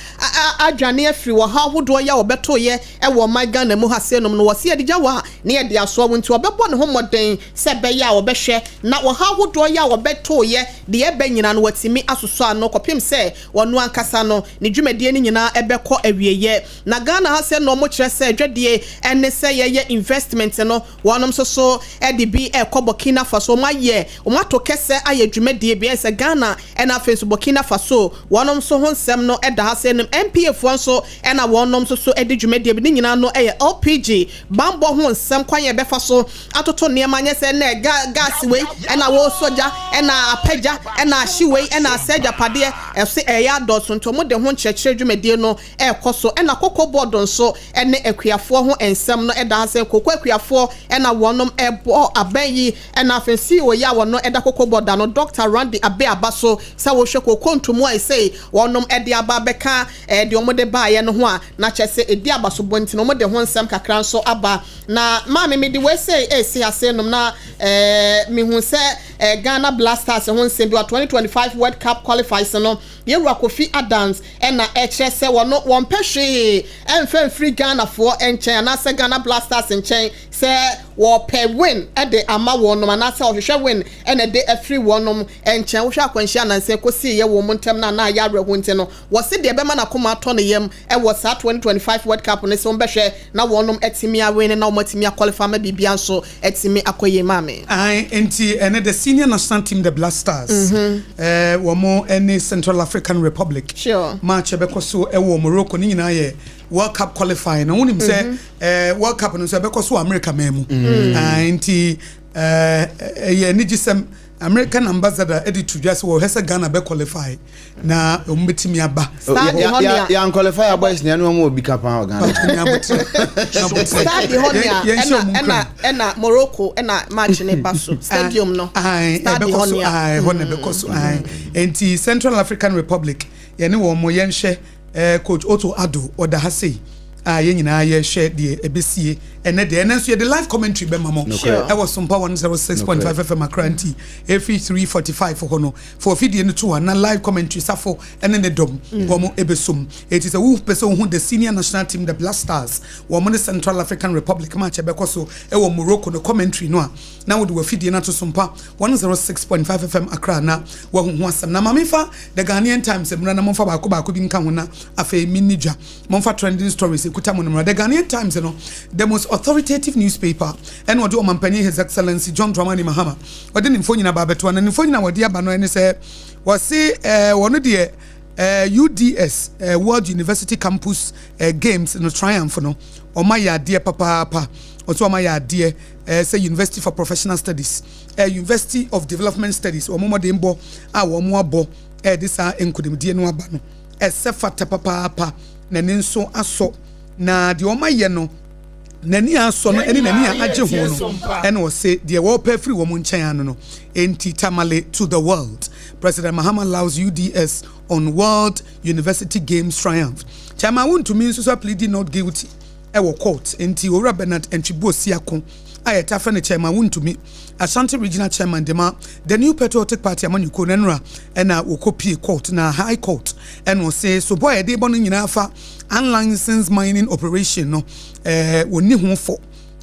adwane afiri wɔ ha ahodoɔ yɛ a wɔbɛtoyɛ ɛwɔ ɔman Ghana mu ha sɛ nom no wɔsi yɛde gya wɔ a ne yɛde asoa wɔn nti wɔbɛbɔ ne ho mmɔden sɛ ɛbɛyɛ a wɔbɛhwɛ na wɔ ha ahodoɔ yɛ a wɔbɛtoyɛ deɛ ɛbɛ nyinaa no wɔatumi asosɔ ano kɔpem sɛ wɔn ankasa no ne dwumadie no nyinaa ɛbɛkɔ awieyɛ na Ghana ha sɛ na wɔn kyerɛ sɛ dwadie ɛne sɛ yɛyɛ investment no wɔn nso so ɛde bi ɛkɔ Burkina Faso wɔn ayɛ wɔn ato kɛsɛ ayɛ dwumadie bi ɛsɛ Ghana ɛna afei nso Burkina Faso wɔn nso ho nsɛm no ɛda ha sɛ no NPA foɔ nso ɛna wɔn nso so ɛde dwumadie bi ne nyinaa no ɛyɛ LPG bambɔ ho nsɛm kwan yɛ bɛfa so atoto nneɛma nyɛ sɛ ɛna gas wei ɛna wɔsɔ gya ɛna apɛgya ɛna ahye wei ɛna asɛ agyapadeɛ ɛsɛ ɛyɛ adɔso nti wɔn de ho nkyerɛkyerɛ dwumadie no ɛkɔ so ɛna koko board nso ɛne akuafoɔ ho nsɛm no ɛda ha sɛ koko akuafoɔ ɛna wɔnom ɛbɔ abɛn yi ɛna afei CEO yɛ a wɔno ɛda koko bɔda no, Dr. Randy Abe aba so sɛ wɔhwɛ koko ntomu a ɛsɛ wɔnom ɛde aba bɛka deɛ wɔn de baayɛ no ho a, na kyerɛ sɛ ɛdi abasobɔ, nti na wɔn de ho nsɛm kakra nso aba. Na maame, mi de wɔsɛ ɛsi ase nom na mihu sɛ Ghana Black Stars ho nsɛm bi wa 2025 World Cup qualifiers no. Yɛwura Kofi Adams ɛna ɛkyerɛ sɛ wɔn wɔn pɛ hwee ɛnfɛ nfiri Ghanafoɔ nkyɛn anaasɛ Ghana Black Stars nkyɛn sɛ wɔpɛ win ɛde ama wɔn nom anaasɛ ɔhwehwɛ win ɛna ɛde afiri wɔn nom nkyɛn. Wohwɛ akwanhyia anansa kɔsi yɛ wɔn mu ntɛm na anaa yɛ awerɛho, nti no wɔsi deɛ ɛbɛma n'akoma atɔ ne yam ɛwɔ saa 2025 World Cup no sɛ wɔn bɛhwɛ na wɔn nom ɛtumi awin na wɔn atumi aqualify ama biribia nso ɛtumi akɔ yie, maame. Ayi, nti ɛne the senior national team, the Black Stars, wɔn ɛne Central African Republic match ɛbɛkɔ so ɛwɔ Morocco ne nyinaa yɛ World Cup qualifying. Na wɔnim sɛ World Cup no nso ɛbɛkɔ so wɔ America man mu. Ayi, nti ɛyɛ anigyesɛm. American ambassador ɛde to dwa sɛ wɔhwɛ sɛ Ghana bɛ qualify na wɔn bɛtumi aba. Stade hɔ nea Yɛn qualify a, boys nea ɛnu wɔn wɔ bi ka paa wɔ Ghana. Stade hɔ nea ɛna ɛna ɛna Morocco ɛna match ne ba so, stadium no. Stade ɛbɛkɔ hɔ so nea hɔ na ɛbɛkɔ so. Nti Central African Republic, yɛne wɔn mo yɛnhwɛ. Coach Otto Addo ɔda ha sei a yɛn nyinaa yɛhwɛ deɛ ɛbɛsie ɛnɛ deɛ. Ɛnɛ nso yɛde live commentary bɛma mo ɛwɔ Sompa 106.5 FM Accra. Nti ɛfiri 3:45 hɔ no, fa afidie no to a na live commentary, Safo ɛne ne dɔm wɔn ɛbɛsom. Ɛti sɛ wopɛ sɛ wohu the senior national team, the Black Stars, wɔn ne Central African Republic match ɛbɛkɔ so ɛwɔ Morocco no commentary no a, na wode wafidie no ato Sompa 106.5 FM Accra na wahu ho asɛm. Na maame, fa The Ghanaian Times mmra na momfa baako baako bi nka ho na afei menni dwa. Momfa trending stories ekuta mo no mmra. The Ghanaian Times no, the most authoritative newspaper, ɛna ɔde ɔmampanyin, His Excellency John Dramani Mahama, ɔde ne mfonyin aba abɛtoa. Na ne mfonyin a wɔde aba no ɛne sɛ wɔse wɔno deɛ UDS World University Campus Games no triumph no, ɔma yɛ adeɛ papaapa. Ɔsɛ ɔma yɛ adeɛ sɛ University for Professional Studies, University of Development Studies, wɔn mmɔden bɔ a wɔn abɔ ɛde saa nkonimdie no aba no, ɛsɛ fata papaapa. N'ani nso asɔ na deɛ ɔma yɛ no, n'ani asɔ no ɛne n'ani a agye ho no, ɛna ɔsɛ deɛ wɔrepɛ firi wɔn nkyɛn ano no. Enti "Tamale to the world, President Mahama allows UDS on World University Games triumph." Chairman Wontumi nso so pleading not guilty ɛwɔ court. Nti Owura Bernard Antwi Boasiako a yɛta fɛ no Chairman Wontumi, Ashanti Regional Chairman dema the New Patriotic Party amanyɔkuo no, nnora ɛna wɔkɔ pie court na High Court ɛna ɔse sobo a yɛde bɔ no nyinaa fa unlicensed mining operation no, wɔnni ho fɔ.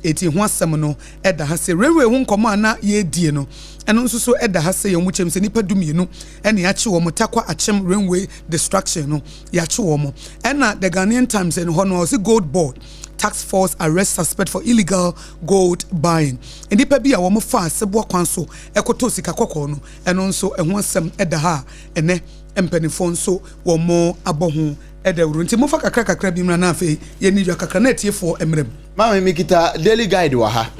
Eti ho asɛm no ɛda ha sɛ railway ho nkɔmɔ a na yɛredie no, ɛno nso so ɛda ha sɛ yɛn mo kyɛm sɛ nipa 12 ɛna yɛakye wɔn Tarkwa Akyem railway destruction no, yɛakye wɔn. Ɛna The Ghanaian Times ɛno hɔ no, ɔsi "Gold Board task force arrest suspect for illegal gold buying." Nnipa bi a wɔn fa aseboa kwan so ɛkɔtɔ sika kɔkɔɔ no, ɛno nso ɛho asɛm ɛda ha a ɛnɛ mpanimfoɔ nso wɔn abɔ ho ɛda wuro. Nti mofa kakra kakra bi mmra na afei yɛni dwa kakra na atiefoɔ mmerɛ mu. Maame, mi kita Daily Guide wɔ ha.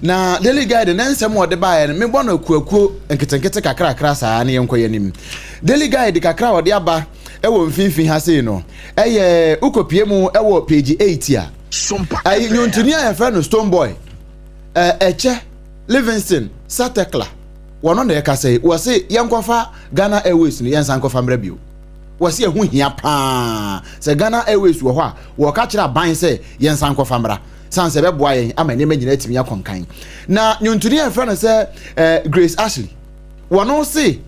Na Daily Guide ne nsɛm a ɔde baeɛ no, mebɔ no akuakuo nketenkete kakrakra saa ne yɛnkɔ yɛn anim. Daily Guide kakra a ɔde aba ɛwɔ mfimfini ha sei no, ɛyɛ wokɔpie mu ɛwɔ page 8 a, ɛyi nnwontoni a yɛfrɛ no Stonebwoy, ɛkyɛ Livingston Satekla, wɔno na ɛkasa yi. Wɔse yɛnkɔfa Ghana Airways no, yɛnsan nkɔfa mmerɛ bio. Wɔsi ɛho hia paa sɛ Ghana Airways wɔ hɔ a, wɔka kyerɛ aban sɛ yɛnsan nkɔfa mmra san sɛ ɛbɛboa yɛn ama nneɛma nyinaa atumi akɔ nkan. Na nnwontoni a yɛfrɛ no sɛ Grace Ashley, wɔno se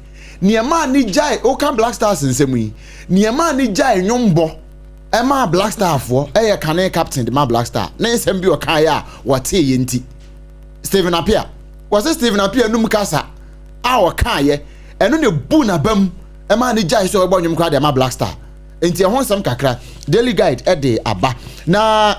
nneɛma a ne gyae woka Black Stars nsɛm yi, nneɛma a ne gyae nnwombɔ ɛma Black Star foɔ, ɛyɛ kane captain de ma Black Star ne nsɛm bi ɔkaeɛ a wɔtee yɛ. Nti Stephen Appiah, wɔsɛ Stephen Appiah num kasa a ɔkaeɛ, ɛno na ebu n'abam ɛma ne gyae sɛ ɔbɔ nnwom koraa de ama Black Star. Nti ɛho nsɛm kakra Daily Guide ɛde aba. Na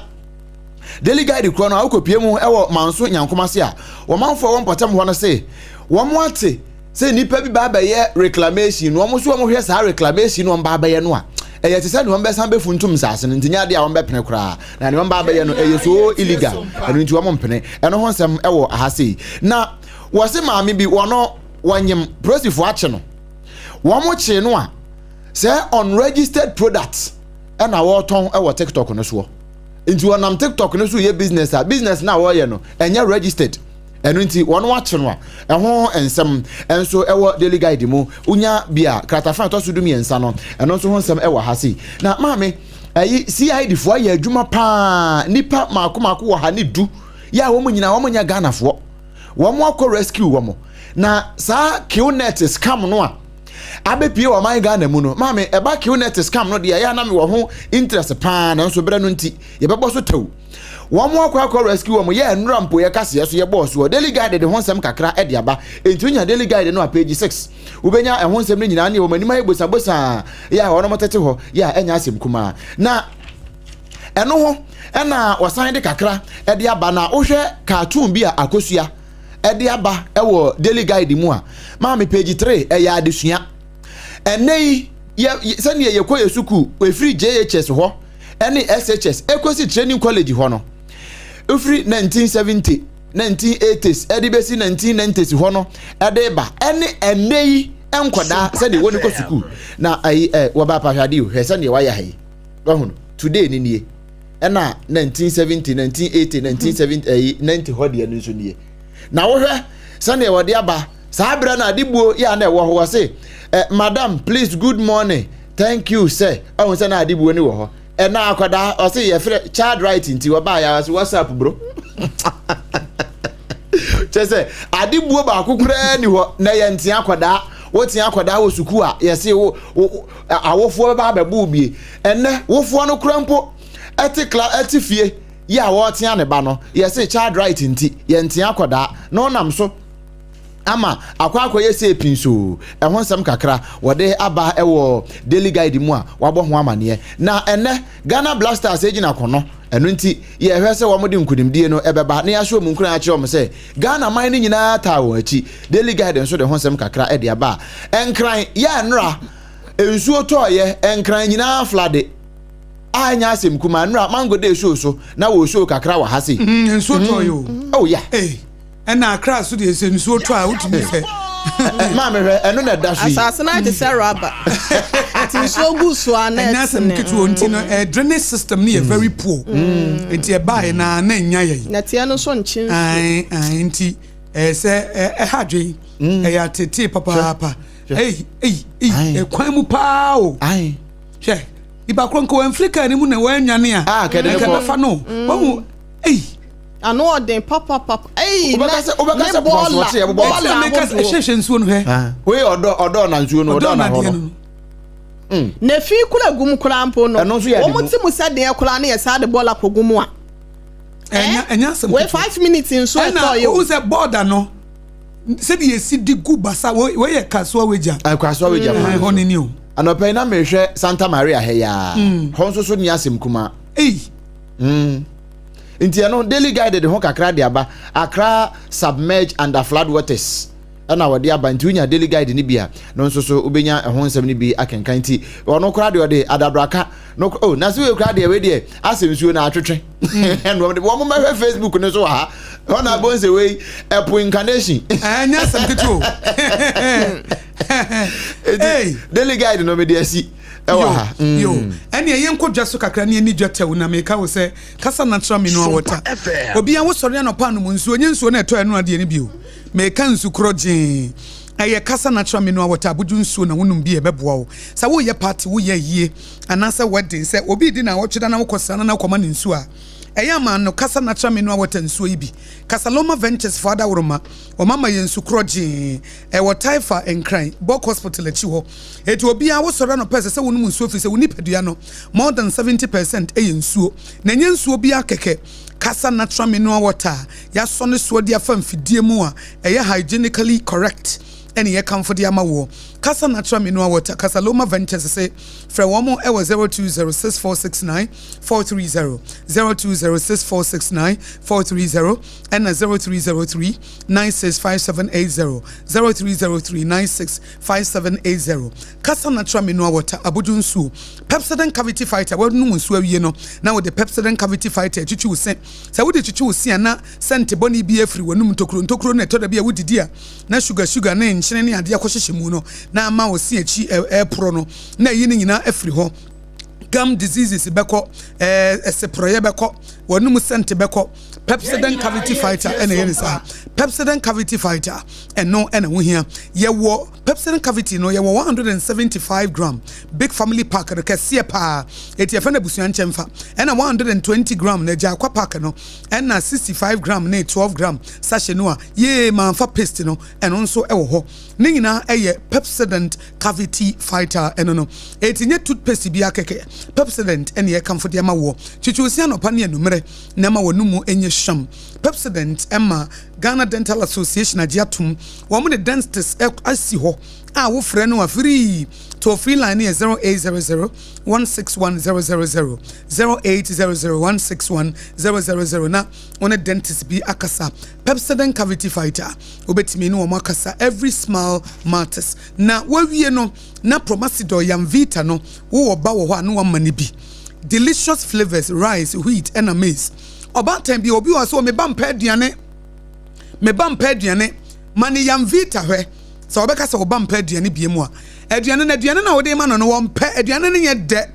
Daily Guide korɔ no a, wokɔpie mu ɛwɔ Manso Nyankomase a, wɔmanfoɔ wɔ mpɔtam hɔ no se wɔn ate sɛ nnipa bi ba abɛyɛ reclamation no. Wɔn nso wɔn hwɛ saa reclamation no wɔn ba abɛyɛ no a, ɛyɛ te sɛ nea wɔn bɛsan bɛfuntum nsase no. Nti nyɛ adeɛ a wɔn bɛpene koraa, na nea wɔn ba abɛyɛ no ɛyɛ so illegal, ɛno nti wɔn mpene. Ɛno ho nsɛm ɛwɔ aha sei. Na wɔse maame bi wɔno wɔnyem, polisifoɔ akye no. Wɔn kye no a, sɛ unregistered product ɛna wɔretɔn ɛwɔ TikTok no soɔ. Nti wɔnam TikTok no so yɛ business a, business na wɔreyɛ no ɛnyɛ registered. Ɛno nti wɔn akye no a ɛho nsɛm nso ɛwɔ Daily Guide mu. Wonya bi a kratafa ɛtɔ so 13 no, ɛno nso ho nsɛm ɛwɔ ha sei. Na maame, ɛyi CID foɔ ayɛ adwuma paa, nipa mako mako wɔ ha ne du yɛ a wɔn nyinaa wɔn nyɛ Ghanafoɔ. Wɔn akɔ rescue wɔn. Na saa QNet scam no a abɛpie wɔ ɔman Ghana mu no, maame, ɛba QNet scam no deɛ, ɛyɛ a na mewɔ ho interest paa, nanso berɛ no nti yɛbɛbɔ so tɛw. Wɔn akɔ rescue wɔn yɛ nnura mpo yɛ kaseɛ so yɛbɔɔ soɔ. Daily Guide de ho nsɛm kakra de aba, nti wonya Daily Guide no a, page 6 wobɛnya ɛho nsɛm no nyinaa ne wɔn anim ayɛ bosabosaa yɛ a wɔn tete hɔ yɛ a ɛnya asɛm kumaa. Na ɛno ho ɛna wɔsan de kakra ɛde aba. Na wohwɛ cartoon bi a Akosua ɛde aba ɛwɔ Daily Guide mu a, maame, page 3, ɛyɛ adesua. Ɛnɛ yi yɛ sɛnea yɛkɔ yɛ sukuu efiri JHS hɔ ɛne SHS ekosi training college hɔ no, efiri 1970, 1980s ɛde bɛsi 1990s hɔ no ɛde ba, ɛne ɛnɛ yi nkɔdaa sɛdeɛ wɔn kɔ sukuu. Na ayi wɔba apahwade o, hwɛ sɛdeɛ wayɛ ha yi, ɔho today ni nie, ɛna 1970, 1980, 1970, ɛyi 90 hɔ deɛ no nso nie. Na wohwɛ sɛdeɛ wɔde aba saa berɛ no, ade buo yɛ a na ɛwɔ hɔ, wɔ se "Madam, please, good morning, thank you sir." Ɔho sɛ na ade buo ni wɔ hɔ. Ɛna akwadaa ɔse yɛfrɛ child right nti wɔbaa yɛ ɔse "What's up, bro?" Kyɛ sɛ ade buo baako koraa ni hɔ na yɛ ntea akwadaa. Wotea akwadaa wɔ sukuu a, yɛse wo awofoɔ bɛba abɛbo bie. Ɛnɛ wofoɔ no kora mpo ɛte kla ɛte fie yɛ a wɔretea ne ba no, yɛse child right nti yɛntea akwadaa na ɔnam so ama akɔyɛ sɛ pinsoo. Ɛho nsɛm kakra wɔde aba ɛwɔ Daily Guide mu a wabɔ ho amanneɛ. Na ɛnɛ Ghana Black Stars gyina kɔnɔ, ɛno nti yɛhwɛ sɛ wɔn de nkunimdie no ɛbɛba na yɛahyɛ wɔn nkuran akyerɛ wɔn sɛ Ghana man no nyinaa taa wɔn akyi. Daily Guide nso de ho nsɛm kakra ɛde aba a Nkran yɛ nnora nsuo tɔɔyɛ, Nkran nyinaa flood a ɛnyɛ asɛm kuma. Nnora Mango Day show so na wɔ show kakra wɔ ha sei. Nsuo tɔɔyɛ o. Oh yeah. Ɛna Akra so deɛ, sɛ nsuo tɔ a, wotumi sɛ Maame, hwɛ, ɛno na ɛda so yi. Asase no ayɛ te sɛ raba nti nsuo gu so a na ɛnyɛ asɛm ɛtene. Ketewa nti no drainage system no yɛ very poor, nti ɛbaeɛ na na ɛnya yɛn. Nɛteɛ no nso nkye nsuo. Ae, nti ɛyɛ sɛ ɛha adwen, ɛyɛ atetee papaapa. Ei ei ei! Ɛkwan mu paa o. Hwɛ, nipa korɔ nka wɔamfiri kaa no mu na wɔanwane a Ah, kɛde ne nka kɔ. bɛfa no wahu. Ei! Ano ɔden papapapa. Ei, Wobɛka sɛ ne bɔɔla pɔsɔɔkye ɛbobɔ bɔɔla ɛkyerɛ meka sɛ ahodoɔ. ɛhwɛhwɛ nsuo no, hwɛ. Wei ɔdɔ na nsuo no ɔdɔ ɔdɔ na hɔ nadeɛ no. no. Na efi kura gu mu koraa mpo no, Ɛno nso yɛ ade wɔn mu. ti mu sɛ deɛ koraa ne yɛ saa de bɔɔla kɔ gu mu a Ɛnyɛ asɛm wei ketewa. 5 minutes nso Ɛna ɛtɔ yɛ o. wohu sɛ border no, sɛdeɛ yɛsi di gu basa, wei yɛ Kasoa Wagya. Kasoa Wagya Ɛhɔ kwan ne ni o. Anɔpɛ yi na mehwɛ Santa Maria ha yi a, hɔ nso so ni asɛm kuma. Ei! Nti ɛno Daily Guide de ho kakra de aba, "Accra submerged under flood waters" ɛna wɔde aba. Nti wonya Daily Guide no bi a, no nso so wobɛnya ɛho nsɛm no bi akenkan. Nti ɔno koraa deɛ ɔde adabraka no oh, na sɛ wei koraa deɛ, wei deɛ asɛ nsuo no atwetwe ɛna wɔn de wɔn mɛhwɛ Facebook no so wɔ ha hɔ na abɔ nsɛ wei ɛpo incarnation. Ɛnyɛ asɛm ketewa o. Eti Daily Guide no mede asi ɛwɔ ha. Yo, ɛne ɛyɛ nkɔ dwa so kakra ne ani dwa tɛw. Na meka wo sɛ Kasa Natural Mineral Water, obia wosɔre anɔpa anom nsuo, nyɛ nsuo no ɛtɔ ɛno adeɛ no bio, meka nsu korɔ gyee, ɛyɛ Kasa Natural Mineral Water. Abodwo nsuo na wonom bi a, ɛbɛboa wo sɛ woyɛ party, woyɛ yie anaasɛ wedding, sɛ obi di na wɔtwe da na wokɔ sra no na wokɔma no nsuo a, ɛyɛ ama no Kasa Natural Mineral Water nsuo yi bi. Kasaloma Ventures fo adaworoma, ɔma ma yɛ nsu korɔ gyee. Ɛwɔ Taifa, Nkran, Bɔk Hospital akyi hɔ. Eti obiara wosɔre anɔpa, ɛsɛ sɛ wonom nsuo, firi sɛ wo nipadua no more than 70% ɛyɛ nsuo. Na ɛnyɛ nsuo biara kɛkɛ, Kasa Natural Mineral Water a yɛasɔ ne soɔ de afa mfidie mu a ɛyɛ hygienically correct ɛne yɛkamfo de ama woɔ. Kasa Natural Mineral Water, Kasaloma Ventures sɛ frɛ wɔn mo ɛwɔ 0206469430, 0206469430, ɛna 0303965780, 0303965780. Kasa Natural Mineral Water, abodwo nsuo. Pepsodent Cavity Fighter, wɔnom nsuo awie no na wɔde Pepsodent Cavity Fighter atwitwi wo se. Sɛ wode twitwi wo se a, na sɛnte bɔne bi afiri w'anum, ntokuro ntokuro no ɛtɔ da bi a wodidi a na sugar sugar ne nkyene ne adeɛ akɔhyehyɛ mu no na ama wo se akyi ɛɛporɔ no, na ɛyi no nyinaa afiri hɔ. Gum diseases bɛkɔ, ɛseporɔyɛ bɛkɔ, w'anum sɛnte bɛkɔ. Pepsodent Cavity Fighter ɛna ɛyɛ ne saa. Pepsodent Cavity Fighter, ɛno na wohia. Yɛwɔ Pepsodent Cavity no, yɛwɔ 175 gram big family pack no, kɛseɛ paa, eti yɛfrɛ no abusua nkyɛmfa, ɛna 120 gram no, agyaakwa pack no, ɛna 65 gram ne 12 gram sachet no a yee manfa paste no, ɛno nso wɔ hɔ. Ne nyinaa yɛ Pepsodent Cavity Fighter ɛno no. Eti nyɛ toothpaste biara kɛkɛ, Pepsodent ɛna yɛkamfo de ama woɔ. Kyekye wo se anɔpa ne anummerɛ na ɛma w'anomu nyɛ hwam. Pepsodent ma Ghana Dental Association agye atom. Wɔn de dentist asi hɔ a wofrɛ no a free. Toll free line no yɛ 0800 161 000, 0800 161 000 na wo ne dentist bi akasa. Pepsodent Cavity Fighter, wobɛtumi ne wɔn akasa every smile matters. Na wawie no na Promasidor Yamvita no wowɔ ba wɔ hɔ a na wama no bi. Delicious flavours, rice, wheat ɛna maize. Ɔbaatan bi obi wɔ sɛ me ba mpɛ aduane, me ba mpɛ aduane, ma ne Yamvita hwɛ. Sɛ wɔbɛka sɛ ɔba mpɛ aduane bie mu a, aduane no aduane no a wode ma no no wɔmpɛ aduane no nyɛ dɛ.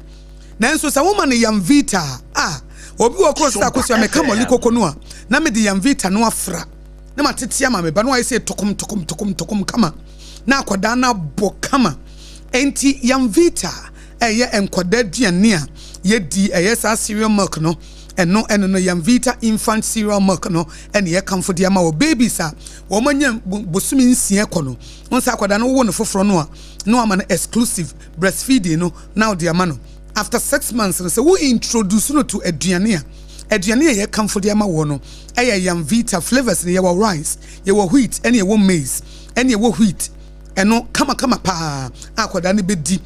Nanso sɛ woma no Yamvita a, obi wɔ koro sɛ akosua meka mɔle koko no a, na mede Yamvita no afra na matete ama me ba no ayɛ sɛ tokom tokom tokom tokom kama na akwadaa no abɔ kama. Enti Yamvita ɛyɛ nkwadaa aduane a yɛdi, ɛyɛ saa cereal milk no, ɛno ɛno no Yamvita infant cereal milk no ɛne yɛkamfo de ama wɔ babies a wɔn anya bosome 6 kɔ no. Wɔn sɛ akwadaa no wowo no foforɔ no a, na wama no exclusive breastfeeding no na ɔde ama no. After 6 months no, sɛ wo introduce no to aduane a, aduane a yɛkamfo de ama wɔ no ɛyɛ Yamvita flavours no. Yɛwɔ rice, yɛwɔ wheat, ɛne yɛwɔ maize, ɛne yɛwɔ wheat ɛno kamakama paa a akwadaa no bɛdi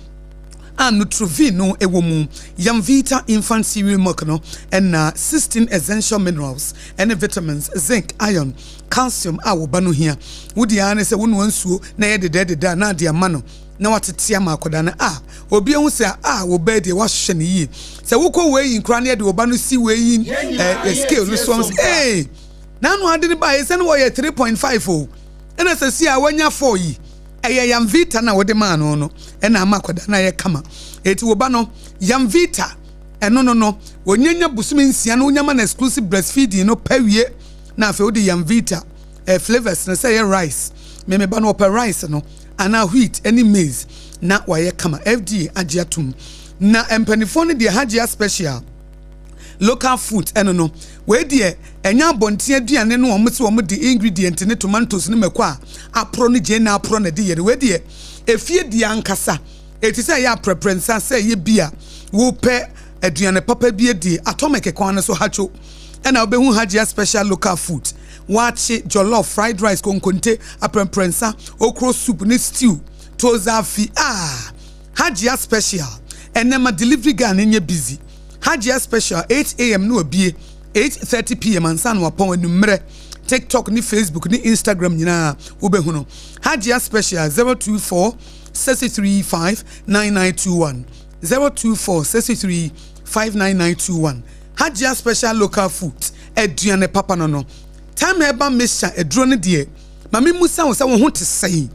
a Nutrovin no ɛwɔ mu. Yamvita infant cereal milk no ɛna 16 essential minerals ɛne vitamins, zinc, iron, calcium a wo ba no hia. Wodi ara ne sɛ wonoa nsuo na ɛyɛ dedɛɛdedɛ a na ade ama no na watete ama akwadaa no a obi ehu sɛ a wo ba deɛ wahyehyɛ no yie. Sɛ wokɔ wei nkora ne yɛde wo ba no si wei scale no so sɛ ee n'ano ade no ba yɛ sɛ no wɔyɛ 3.5 o, ɛna sɛ si a wanya 4 yi, ɛyɛ Yamvita na wɔde maa no no ɛna ama akwadaa no ayɛ kama. Eti wo ba no Yamvita ɛno no no wɔnyanya bosome 6 no, wonyama no exclusive breastfeeding no pɛ wie na afei wode Yamvita flavours no, sɛ ɛyɛ rice, mɛmɛ ba no wɔpɛ rice no anaa wheat ɛne maize na wayɛ kama. FDA agye atom. Na mpanimfoɔ no deɛ, Hajia Special Local Food ɛno no, wei deɛ ɛnyɛ abɔnten aduane no wɔn sɛ wɔn de ingredient ne tomatoes ne mako a aporɔ ne gyeene aporɔ na de yɛ no. Wei deɛ efie deɛ ankasa eti sɛ ɛyɛ aprɛprɛ nsa sɛ ɛyɛ bi a wopɛ aduane papa bi adi, Atomic kwan no so hatwo ɛna wobɛhu Hajia Special Local Food. Waakye, jollof, fried rice, konkonte, aprɛprɛ nsa, okro soup ne stew, tozafi a Hajia Special. Ɛnɛma delivery guy no nyɛ busy. Hajia Special, 8 a.m. no abie 8:30 p.m. ansa na wapɔn anummerɛ. TikTok ne Facebook ne Instagram nyinaa wobɛhu no. Hajia Special, 024 635 9921, 024 63 59921. Hajia Special Local Food, aduane papa no no. Time Herbal Mixture aduro no deɛ, maame musa wo sɛ wo ho te sɛn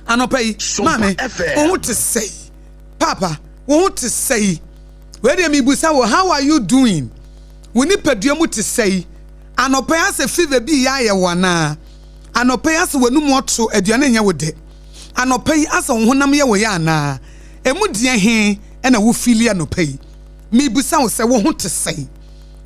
anɔpa yi? Maame, wo ho te sɛn? Papa, wo ho te sɛn? Wei deɛ mibusa wo, how are you doing? Wo nipadua mu te sɛn anɔpa yi? Asɛ fever bi yɛ ayɛ wo anaa? Anɔpa yi asɛ w'anum ɔto, aduane nyɛ wo dɛ? Anɔpa yi asɛ wo honam yɛ wo yɛ anaa? Emu deɛ he ɛna wo feel anɔpa yi? Mibusa wo sɛ wo ho te sɛn.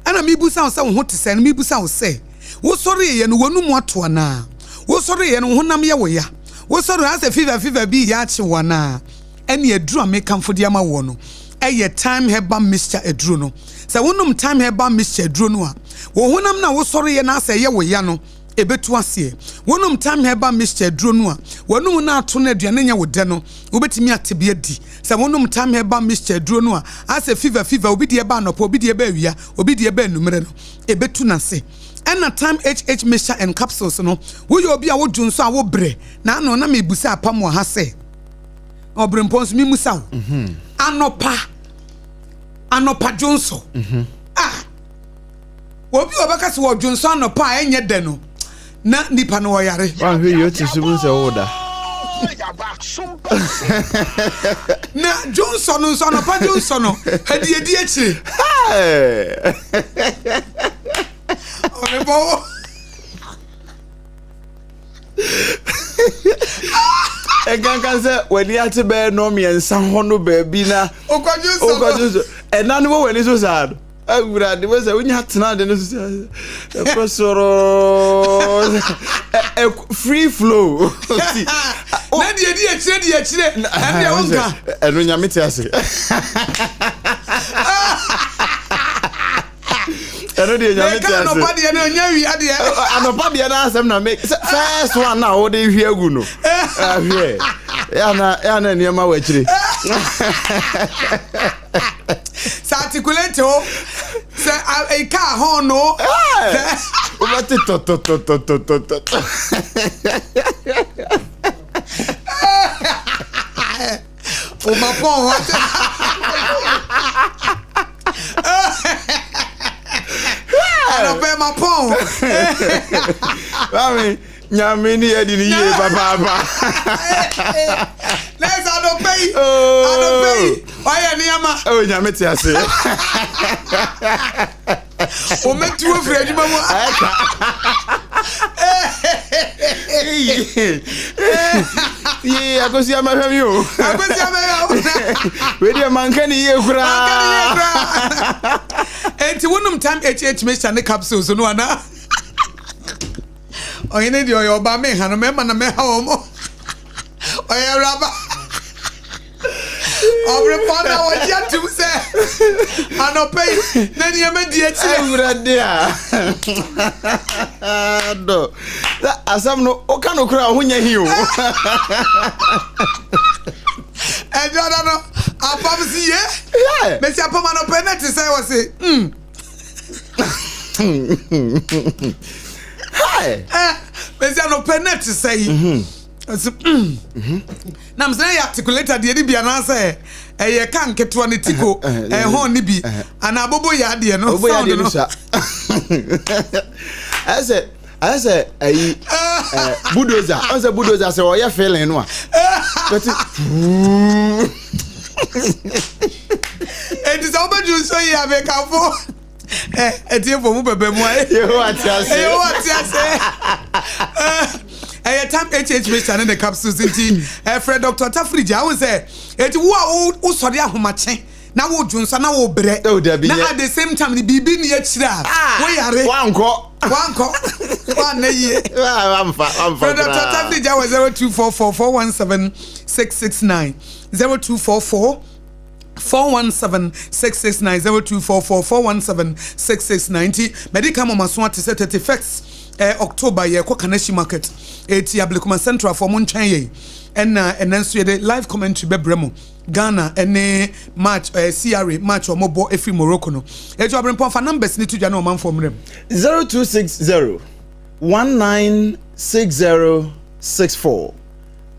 Ɛna mibusa wo sɛ wo ho te sɛn no, mibusa wo sɛ wosɔre yɛ no, w'anum ato anaa? Wosɔre yɛ no, wo honam yɛ wo ya? Wosɔre asɛ fever fever bi yɛ akye wo anaa? Ɛne aduro a mekamfo de ama woɔ no ɛyɛ Time Herbal Mixture aduro no. Sɛ wonom Time Herbal Mixture aduro no a, wo honam no a wosɔre yɛ no asɛ ɛyɛ wo ya no ɛbɛtu aseɛ. Wonom Time Herbal Mixture aduro no a, w'anum no ato no, aduane nyɛ wo dɛ no, wobɛtumi ate bi adi. Sɛ wonom Time Herbal Mixture aduro no a, asɛ fever fever, obi deɛ ba anɔpa, obi deɛ ba awia, obi deɛ ba anummerɛ no, ɛbɛtu n'ase. Ɛna Time HH Mixture and Capsules no, woyɛ obi a wodwo nso a wobrɛ na ano na mebusa apam wɔ ha sɛ ɔbrɛmpɔ nso memusa wo anɔpa anɔpa dwonso a, obi a ɔbɛka sɛ wɔdwonso anɔpa a ɛnyɛ dɛ no, na nipa no ɔyare. Wanhwɛ yie, wote so mu sɛ woda. Na dwonso no nso, anɔpa dwonso no adiedi akyire ɔbɛbɔ wo. Ɛnkanka sɛ w'ani ate bɛyɛ nnɔn mmiɛnsa hɔ no baabi na wokɔdwo nso ɛna no wɔ w'ani so saa no awurade wɔ sɛ wonya tena ade no so sɛ ɛkɔ soro free flow na deɛ di akyire di akyire ɛne deɛ wonka ɛno nyame te ase ɛno deɛ nyame te ase anɔpa deɛ no ɔnyɛ wia deɛ anɔpa deɛ no asɛm na me first one na wode hwie agu no ahwɛ yana yana nneɛma wɔ akyire sɛ articulate o sɛ kaa hɔn no wobɛte tɔtɔtɔtɔtɔtɔ Oma pɔn hɔ sɛ. Anɔpɛ ma pɔn. Maame nyame ni yɛ di ni yie papaapa. Nɛɛsɛ anɔpɛ yi anɔpɛ yi wayɛ nneɛma. Oh nyame te ase. Wɔmɛtu afiri adwuma mu. Ɛka. Yee akosi amahwɛ mi o. Akosi amahwɛ o. Wei deɛ manka ne yie koraa. Manka ne yie koraa. Enti wonom time HH mixture ne capsules no ana? Ɔhene deɛ ɔyɛ ɔbaa menha no mɛma na mɛha wɔn. Ɔyɛ awuraba. Ɔbrepɔn na wɔgye atum sɛ anɔpa yi na nneɛma di akyire. Awurade a dɔ sɛ asɛm no woka no koraa ho nyɛ he o. Ɛdwada no apam si ye. Mesi apam anɔpa yi na te sɛ wɔ se mm. Mesi anɔpa yi na te sɛ yi. Ɔsi mm. Na mesɛ ɛyɛ articulator deɛ ne bi anaasɛ ɛyɛ ka nketewa ne tiko ɛhɔn ne bi anaa bobo yɛ adeɛ no sound no. Ɛsɛ ɛsɛ ɛyi bulldozer ɔn sɛ bulldozer sɛ ɔyɛ feeling no a bɛti. Eti sɛ wobɛduru nsuo yi a mekamfo. Atiefo mu bɛbɛ mu ayɛ. Yehowa te ase. Yehowa te ase. Ɛyɛ tam HH mixture ne ne capsules nti ɛfrɛ Dr. Tafiri gya ahun sɛ eti wo a wosɔre ahomakye na wodwo nsa na wobrɛ oh, na at the same time ne biribi ni akyire a ah, woyare wankɔ wankɔ wanna yie. Wamfa wamfa Frɛ Dr. Tafiri gya wɔ 0244 417 669 0244 417 669 0244 417 669 nti mɛde ka mɔma so ate sɛ 31st eh, October yɛkɔ Kaneshie market eti Ablekuma Central fɔ mo ntwɛn yɛn ɛna ɛnɛ nso yɛde live commentary bɛbrɛ mo Ghana ɛne match eh, CRA match ɔmo bɔ efiri Morocco no eti ɔbrempɔn fa numbers ne to dwa ne ɔmanfoɔ mmerɛ mu. 0260 196064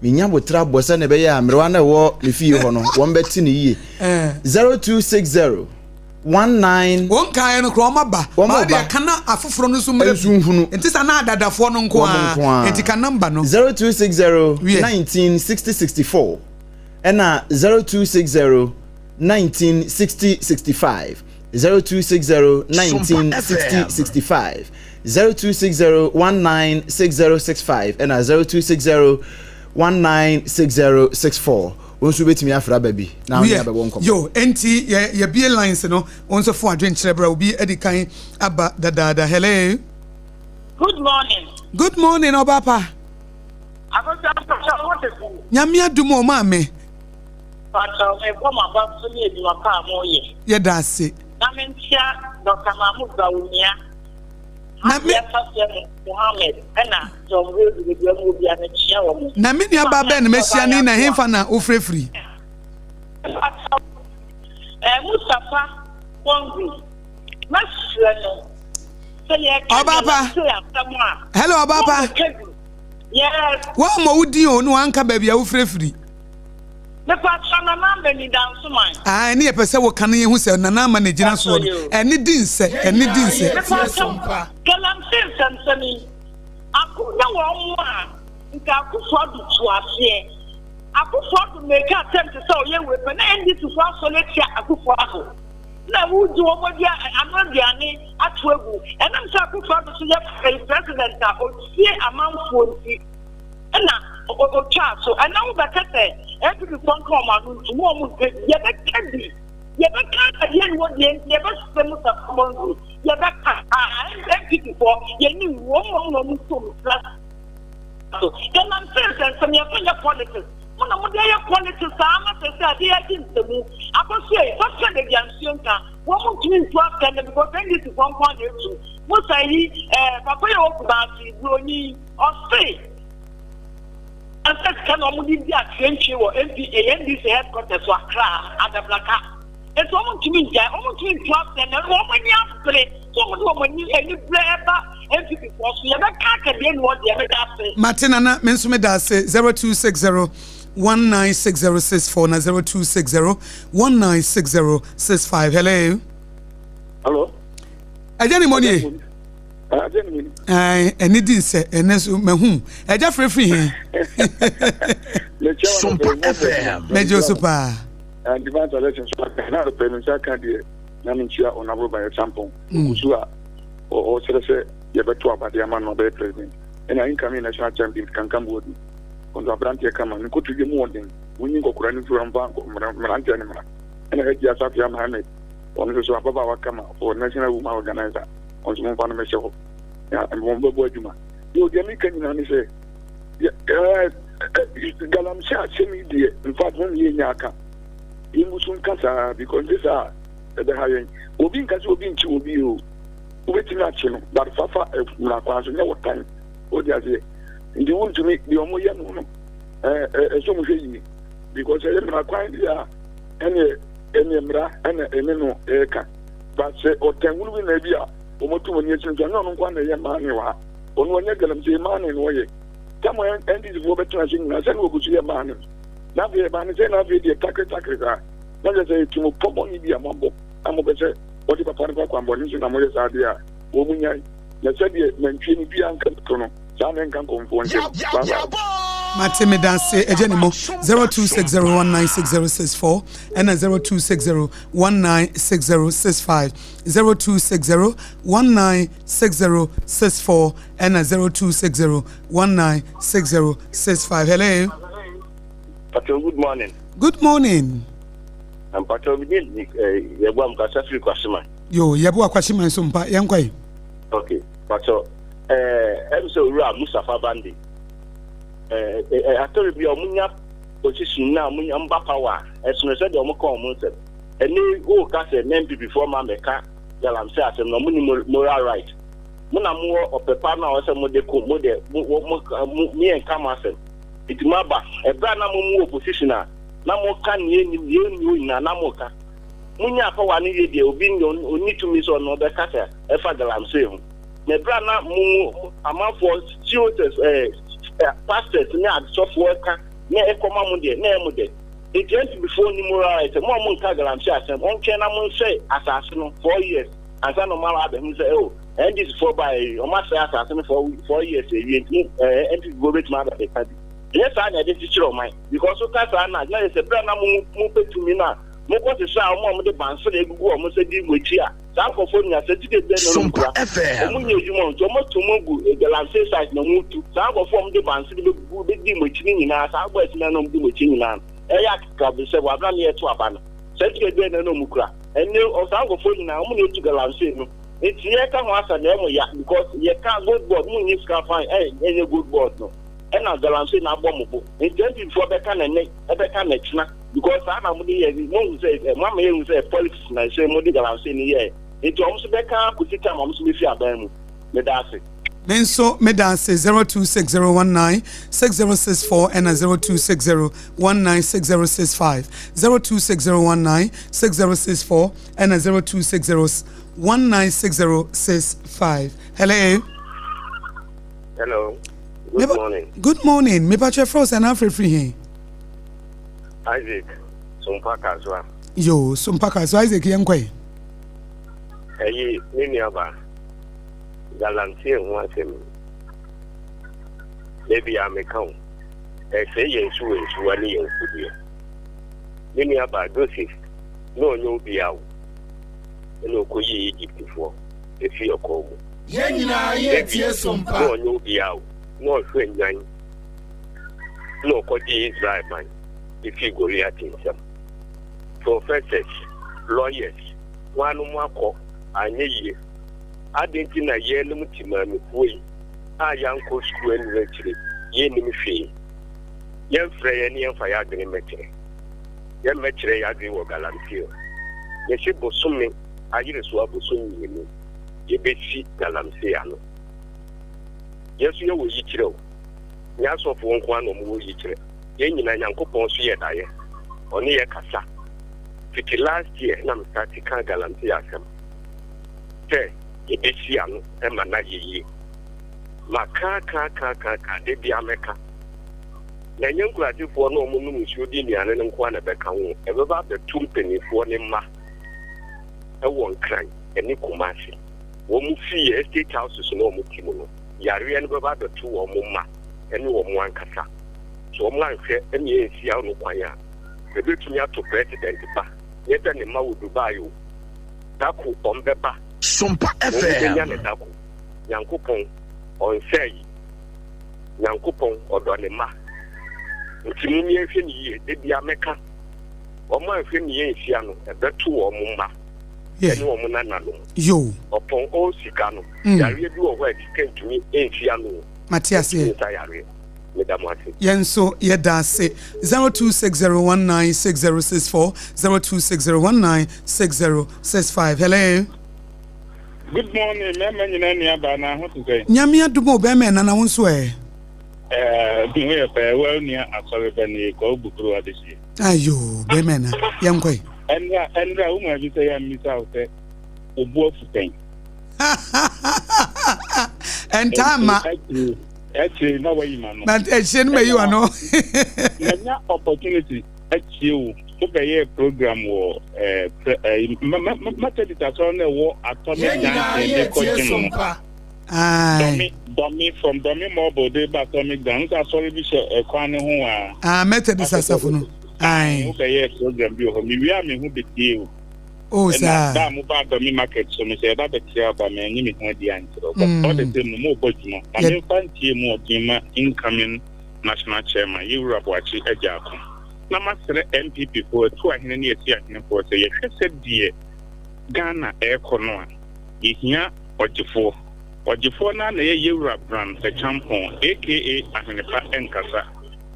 Menya boterɛ abɔ sɛdeɛ ɛbɛyɛ a mmerewa no a ɛwɔ me fie hɔ no, wɔbɛte no yie. 0260 19. Wɔn nkaeɛ no koraa wɔn aba. Wɔn Baa ba. deɛ ka na afoforɔ no nso mmerɛ Nso nhunu. Nti sa na adadafoɔ no nko Wɔn ara. nko ara. Nti ka number no. 0260 Wiɛ. 19 60 64 ɛna 0260 19 60 65 0260 19 60 65 0260 19 6065 ɛna 0260 19 6064 Wo nso wobɛtumi afrɛ aba bi na wo ne Wiɛ, abɛbɔ nkɔmmɔ. yo, enti yɛ yɛbie lines no, wo nso fo adwenkyerɛ bra, obi adi kan aba dadaada. Hello. Good morning. Good morning, ɔbaapa. Akosua mpakyɛw wo te sɛn? Nyame adum o maame. Mpakyɛw mebɔ mo aba so ne adwuma pa a moyɛ. Yɛda ase. Na menkyia Doctor Mahmood Bawumia, Na me. Hajiya Safiya Mohammed ɛna John Boadu baabi a wɔwɔ biara mekyia wɔn. Na me nua baa bɛn na mahyia ne na henfa na wofirafiri? Mpakyɛw eh, Mustapha Bongu, mɛsrɛ no sɛ yɛka Ɔbaapa. galamsey asɛm a, Hello ɔbaapa. wɔmmɛka bi. Yes. Woammɔ wo din o ne wanka baabi a wofirafiri. Mepakyɛw Nana Ama ni Dansoman. Ah ɛne yɛpɛ sɛ woka na yɛhu sɛ Nana Ama na ɛgyina soɔ no. Ɛne di nsɛ, ɛne di nsɛ. Mepakyɛw, galamsey nsɛmsɛm yi, ako nyɛ wɔn a nka Akufo Addo tu aseɛ. Akufo Addo make attempt sɛ ɔyɛ wei pɛ na NDC foɔ asɔre atia Akufo Addo. Na wogye wɔn adua ano aduane ato agu. Ɛnam sɛ Akufo Addo so yɛ president a ɔtie amanfoɔ nti ɛna. Ɔtwaa so. Ɛnɛ wo bɛka sɛ NPP foɔ nka wɔn ano nto mu wɔn mpɛ bi. Yɛbɛka bi. Yɛbɛka adeɛ ne wɔ deɛ nti yɛbɛsrɛ mu sɛ fɔmɔ yɛbɛka. Ah, NPP foɔ yɛni wɔn wɔn na wɔn nso wɔn tira so. Galamsey nsɛnsɛm yɛmfa nyɛ politics. Mo na mode ayɛ politics saa ma sɛ sɛ adeɛ agye nsɛmu. Akɔsoɛ kɔhwɛ baabi a nsuo nka. Wɔn ntumi ntu asɛm no because NDC foɔ nko ara na etu. Mo sa yi eh, papa yi a ɔwɔ Kumasi, Buroni, ɔse ɛsɛ sika na wɔn de di atwentwe wɔ NPA, NDC headquarters wɔ Accra, Adabraka. Nti wɔn ntumi ngyae, wɔn ntumi ntu asɛm no, wɔn ani abere sɛ wɔn de wɔn ani ani brɛ ɛba NPP foɔ so. Yɛbɛka aka deɛ ni hɔ deɛ, meda ase. Mate Nana, me nso meda ase. 0260 196064 na 0260 196065. Hello. Hello. Ɛgya ni mo nie. Ɛgya ni mo ni. Ɛɛ ɛni di nsɛ ɛnɛ so mɛhu. Ɛgya firifiri hin. Sompa FM. Mɛgye osu paa. Divine selection so aka na pɛ no nsa ka deɛ na menkyia ɔnaboro bayɛ champɔn ogu so a ɔsrɛ sɛ yɛbɛto abade ama no abɛyɛ president ɛna incoming national champion kankam boadu ɔnso aberanteɛ kama ne nkotodwe mu ɔden wonyi nkɔkora no mfiri mfa mmeranteɛ no mmra ɛna hajji asafia mohammed ɔno nso so ababaawa kama for national woman organizer ɔnso momfa no mɛhyɛ hɔ na wɔbɛbɔ adwuma yɛ deɛ meka nyinaa ne sɛ galamsey asɛm yi deɛ in fact mo yɛ nya aka yɛngu so nka saa because nte saa ɛbɛha yɛn obi nka sɛ obi nkyi obi o wobɛtumi akye no but fafa mmara kwan so nyɛ wɔtan wode aseɛ nti wontumi deɛ ɔmo yɛ no no ɛsɛ ɔmo hwɛ yie because ɛyɛ mmara kwan deɛ a ɛneɛ ɛneɛ mmara ɛna ɛne no ɛɛka but sɛ ɔtan hunu bi na bi a wɔn ato wɔn ani akyi nso ɛnyɛ ɔno nko na ɛyɛ mmaa ne wɔ ha ɔno ɔnyɛ galamsey mmaa ne na ɔyɛ tam a NDC foɔ bɛtena ase nyinaa sɛ ne wɔgu so yɛ mmaa no na afei ɛbaa ne sɛ na afei deɛ takere takere saa na kyerɛ sɛ ɛtumu pɔ bɔne bi a moabɔ a mopɛ sɛ wɔde papa no fa kwanbɔne so na moyɛ saa deɛ a wɔn mu nyae na sɛdeɛ nantwie no dua nka to no saa na ɛnka nkɔmfoɔ nkyɛm. Bye bye. Mate medase agya ne mo 0260196064 ɛna 0260196065 0260196064 ɛna 0260196065 hello. Pacho, good morning. Good morning. Mpacho, mi din yɛboa mu kasa firi Kwashiman. Yo, yɛboa Kwashiman so mpa yɛnkɔ yi. Okay, Pacho, ɛm sɛ owura Mustapha Bande atɔre bi a ɔmo nya position na ɔmo nya mba power a ɛsono sɛ deɛ ɔmo ka ɔmo nsɛm. Ɛne woka sɛ na NPP foɔ ma mɛka galamsey asɛm na ɔmo ni moral right. Mo na mo wɔ ɔpɛ pa no a ɔsɛ mo de ko mo deɛ mo mo mo yɛ nka mo asɛm. Nti mo aba ɛberɛ a na mo mo wɔ position a na mo ka nea ɛnim nea ɛnni hɔ nyinaa na mo ka. Mo nyaa power no wie deɛ obi ɔnni tumi sɛ ɔno ɔbɛka sɛ ɛfa galamsey ho. Na ɛberɛ a na mo mo amanfoɔ COS ɛɛ pastors ne asɔfoɔ ka na ɛkɔma mo deɛ na ɛyɛ mo dɛ. Nti NPP foɔ nni moral right sɛ mo a mo nka galamsey asɛm ɔntwɛn na mo nsɛe asase no 4 years ansa na ɔmo aba abɛhu sɛ oh NDC foɔ baeɛ yi ɔmo asɛe asase no 4 years awie nti mo ɛɛ NPP foɔ bɛtumi aba abɛka bi. Ɛnyɛ saa na yɛde kyekyere ɔman because woka saa na na yɛ sɛ berɛ a na mo mo pɛ tumi no a mokɔ sesa a ɔmo a ɔmo de bansere agugu ɔmo nsa di mo akyi a saa nkurɔfoɔ nyinaa certificate bɛn na ɔmo kura ɔmo nyɛ adwuma nti ɔmo ato mo agu galamsey site na ɔmo tu saa nkurɔfoɔ a ɔmo de bansere bɛgugu bɛdi mo akyi no nyinaa saa boys na ɔmo di mo akyi nyinaa no ɛyɛ akekabere sɛ wabra ne yɛto aba no certificate bɛn na ɔmo kura ɛne saa nkurɔfoɔ nyinaa ɔmo na etu galamsey no nti yɛka ho asa na ɛmo ya because yɛka gold board mo nye sika fine ɛnyɛ gold board no ɛna galamsey na abɔ mo bo nti NPP foɔ bɛka n'ɛnɛ ɛbɛka n'ɛkyina because saa na mo de yɛ mo hu sɛ ɛ mo ama yɛ hu sɛ politics na ɛsɛ mo de galamsey ni yɛ nti ɔmo nso bɛka akosi time ɔmo nso bɛfi aban mu meda ase. Me nso meda ase. 0260196064 ɛna 0260196065, 0260196064 ɛna 0260196065. Hello. Hello. Good morning. Good morning. Mepa kyɛ frɛ sɛ na afrɛfiri he? Isaac Sompa Kasoa. Yo, Sompa Kasoa Isaac, yɛnkɔe. Ɛyi me nuaba galamsey ho asɛm yi. Baabi a meka wo, ɛsɛ yɛn nsuwa nsuwa ne yɛn mfudeɛ. Me nuaba Joseph na ɔnyɛ obi a wo ɛna ɔkɔyii Egyptfoɔ efi ɔkɔɔ mu. Yɛn nyinaa yɛtie Sompa. Na ɔnyɛ obi a wo na ɔhwɛ nnwan. na ɔkɔgyee Israel man fii Goliat nsam. Professors, lawyers, hwannom akɔ, anyɛ yie. Adɛn nti na yɛnom te maamefoɔ yi a yɛankɔ sukuu annuru akyire, yɛnnim hwee? Yɛmfrɛ yɛn ne yɛmfa yɛn adwene mmɛkyerɛ. Yɛmmɛkyerɛ yɛn adwene wɔ galamsey ho. Mese bosome ayere so abosom mmienu, yɛbɛsi galamsey ano. Yɛn nso yɛwɔ yikyerɛ o. Nyɛ asɔfoɔ nko ara na wɔwɔ yikyerɛ. Yɛn nyinaa Nyankopɔn nso yɛ daeɛ. Ɔne yɛ kasa. Fiti last year na me starte kaa galamsey asɛm sɛ yɛbɛsi ano ma no ayɛ yie. Maka ka ka ka ka, da biara mɛka. Na ɛnyɛ nkurasefoɔ ne wɔn nom nsuo di nnuane no nko ara na ɛbɛka ho, ɛbɛba abɛto mpanimfoɔ ne mma wɔ Nkran ne Kumasi. Wɔn fie, estate houses no a wɔte mu no, yareɛ no bɛba abɛto wɔn mma ne wɔn ankasa. Sɛ wɔn anhwɛ ne ansi ano kwan a, ɛbɛtumi ato president ba, nyɛ sɛ ne mma wɔ Dubai o, dako wɔn bɛba, Sompa wɔn bɛnya FM. no dako. Nyankopɔn, ɔnsɛe. Nyankopɔn, ɔdɔ ne mma. Nti mom yɛnhwɛ no yie, da biara mɛka, wɔn anhwɛ ne yɛn nhyia no, ɛbɛto wɔn mma ɛne wɔn nananom. Yo. Ɔpɔn all sika no, yareɛ bi wɔ hɔ a sika ntumi nsi ano o. Mate aseɛ. Ɛntumi nsa yareɛ. Meda mo ase. Yɛn nso yɛda ase. 0260196064, 0260196065. Hello. Good morning mmarima nyinaa nua baa na ho te sɛn. Nyame adom o bɛrima ɛna na wo nso ɛ. Ɛɛ ho yɛ pɛɛ wa nua asɔre bɛ ne kɔ bukuru adehyeɛ. Ayo bɛrima ɛna yɛn kɔ yi. Ɛnra ɛnra wo maa bi sɛ yɛn mmisa wo sɛ wo bo afu sɛn. Ɛntaa ma. Akyire na wayi ma no. Na akyire no ma yi wa no. Manya opportunity atie wo wobɛyɛɛ program wɔ eh, eh, Methodist asɔre no ɛwɔ Atomic Junction de kɔ gym no. Dɔme dɔme from Dɔme Mobile de ba Atomic Junction nso asɔre bi hyɛ ɛkwan ne ho a. Ah, Methodist asafo no. Ayi wobɛyɛɛ program bi wɔ hɔ mewie a me ho betie o. Oh, saa. Ɛna da a mo ba Dɔme market so me sɛ yɛba bɛkyerɛ aba me anyi me ho adi ankyerɛ wo. But all the same no mo bɔ adwuma. Ma memfa ntie mu ɔden ma incoming national chairman Yewura Boakye Agyarko. Na masrɛ NPP foɔ, Atuahene ne Atiahene foɔ sɛ yɛhwɛ sɛdeɛ Ghana ɛrekɔ no a, yɛhia ɔgyefoɔ. Ɔgyefoɔ no ara na ɛyɛ Yewura Bran Acheampong aka Ahene Pa Nkasa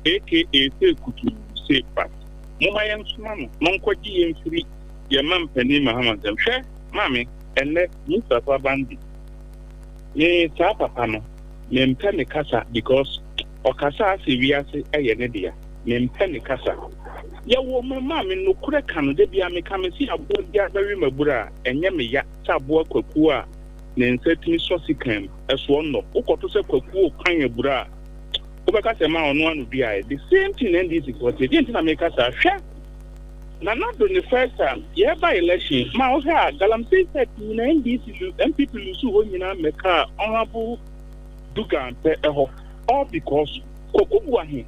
aka Sei Kutuu Sei Pat. Momma yɛnsoma no na ɔnkɔgye yɛn mfiri yɛn mampanin Mahama nsam. Hwɛ maame, ɛnnɛ Mustapha Bandi, me saa papa no, mempɛ ne kasa because ɔkasa a sɛ wiase yɛ ne dea. Mempɛ ne kasa. Yɛwoo me maa me nokorɛ ka no da biara meka mese aboa biara bɛwe m'abura a ɛnyɛ me ya sɛ aboa kwakuo a ne nsa tumi sɔ sekan mu ɛso ɔnnɔ wokɔto sɛ kwakuo kwan abura a wobɛka sɛ ma ɔno ano duaɛ the same thing na NDC foɔ teɛ deɛ nti na meka saa hwɛ Nana Addo ne first time yɛreba election ma wohwɛ a galamsey site nyinaa NDC NPP lusu hɔ nyinaa mmɛkaa Honourable Dugan pɛ ɛhɔ all because Kwaku Boahe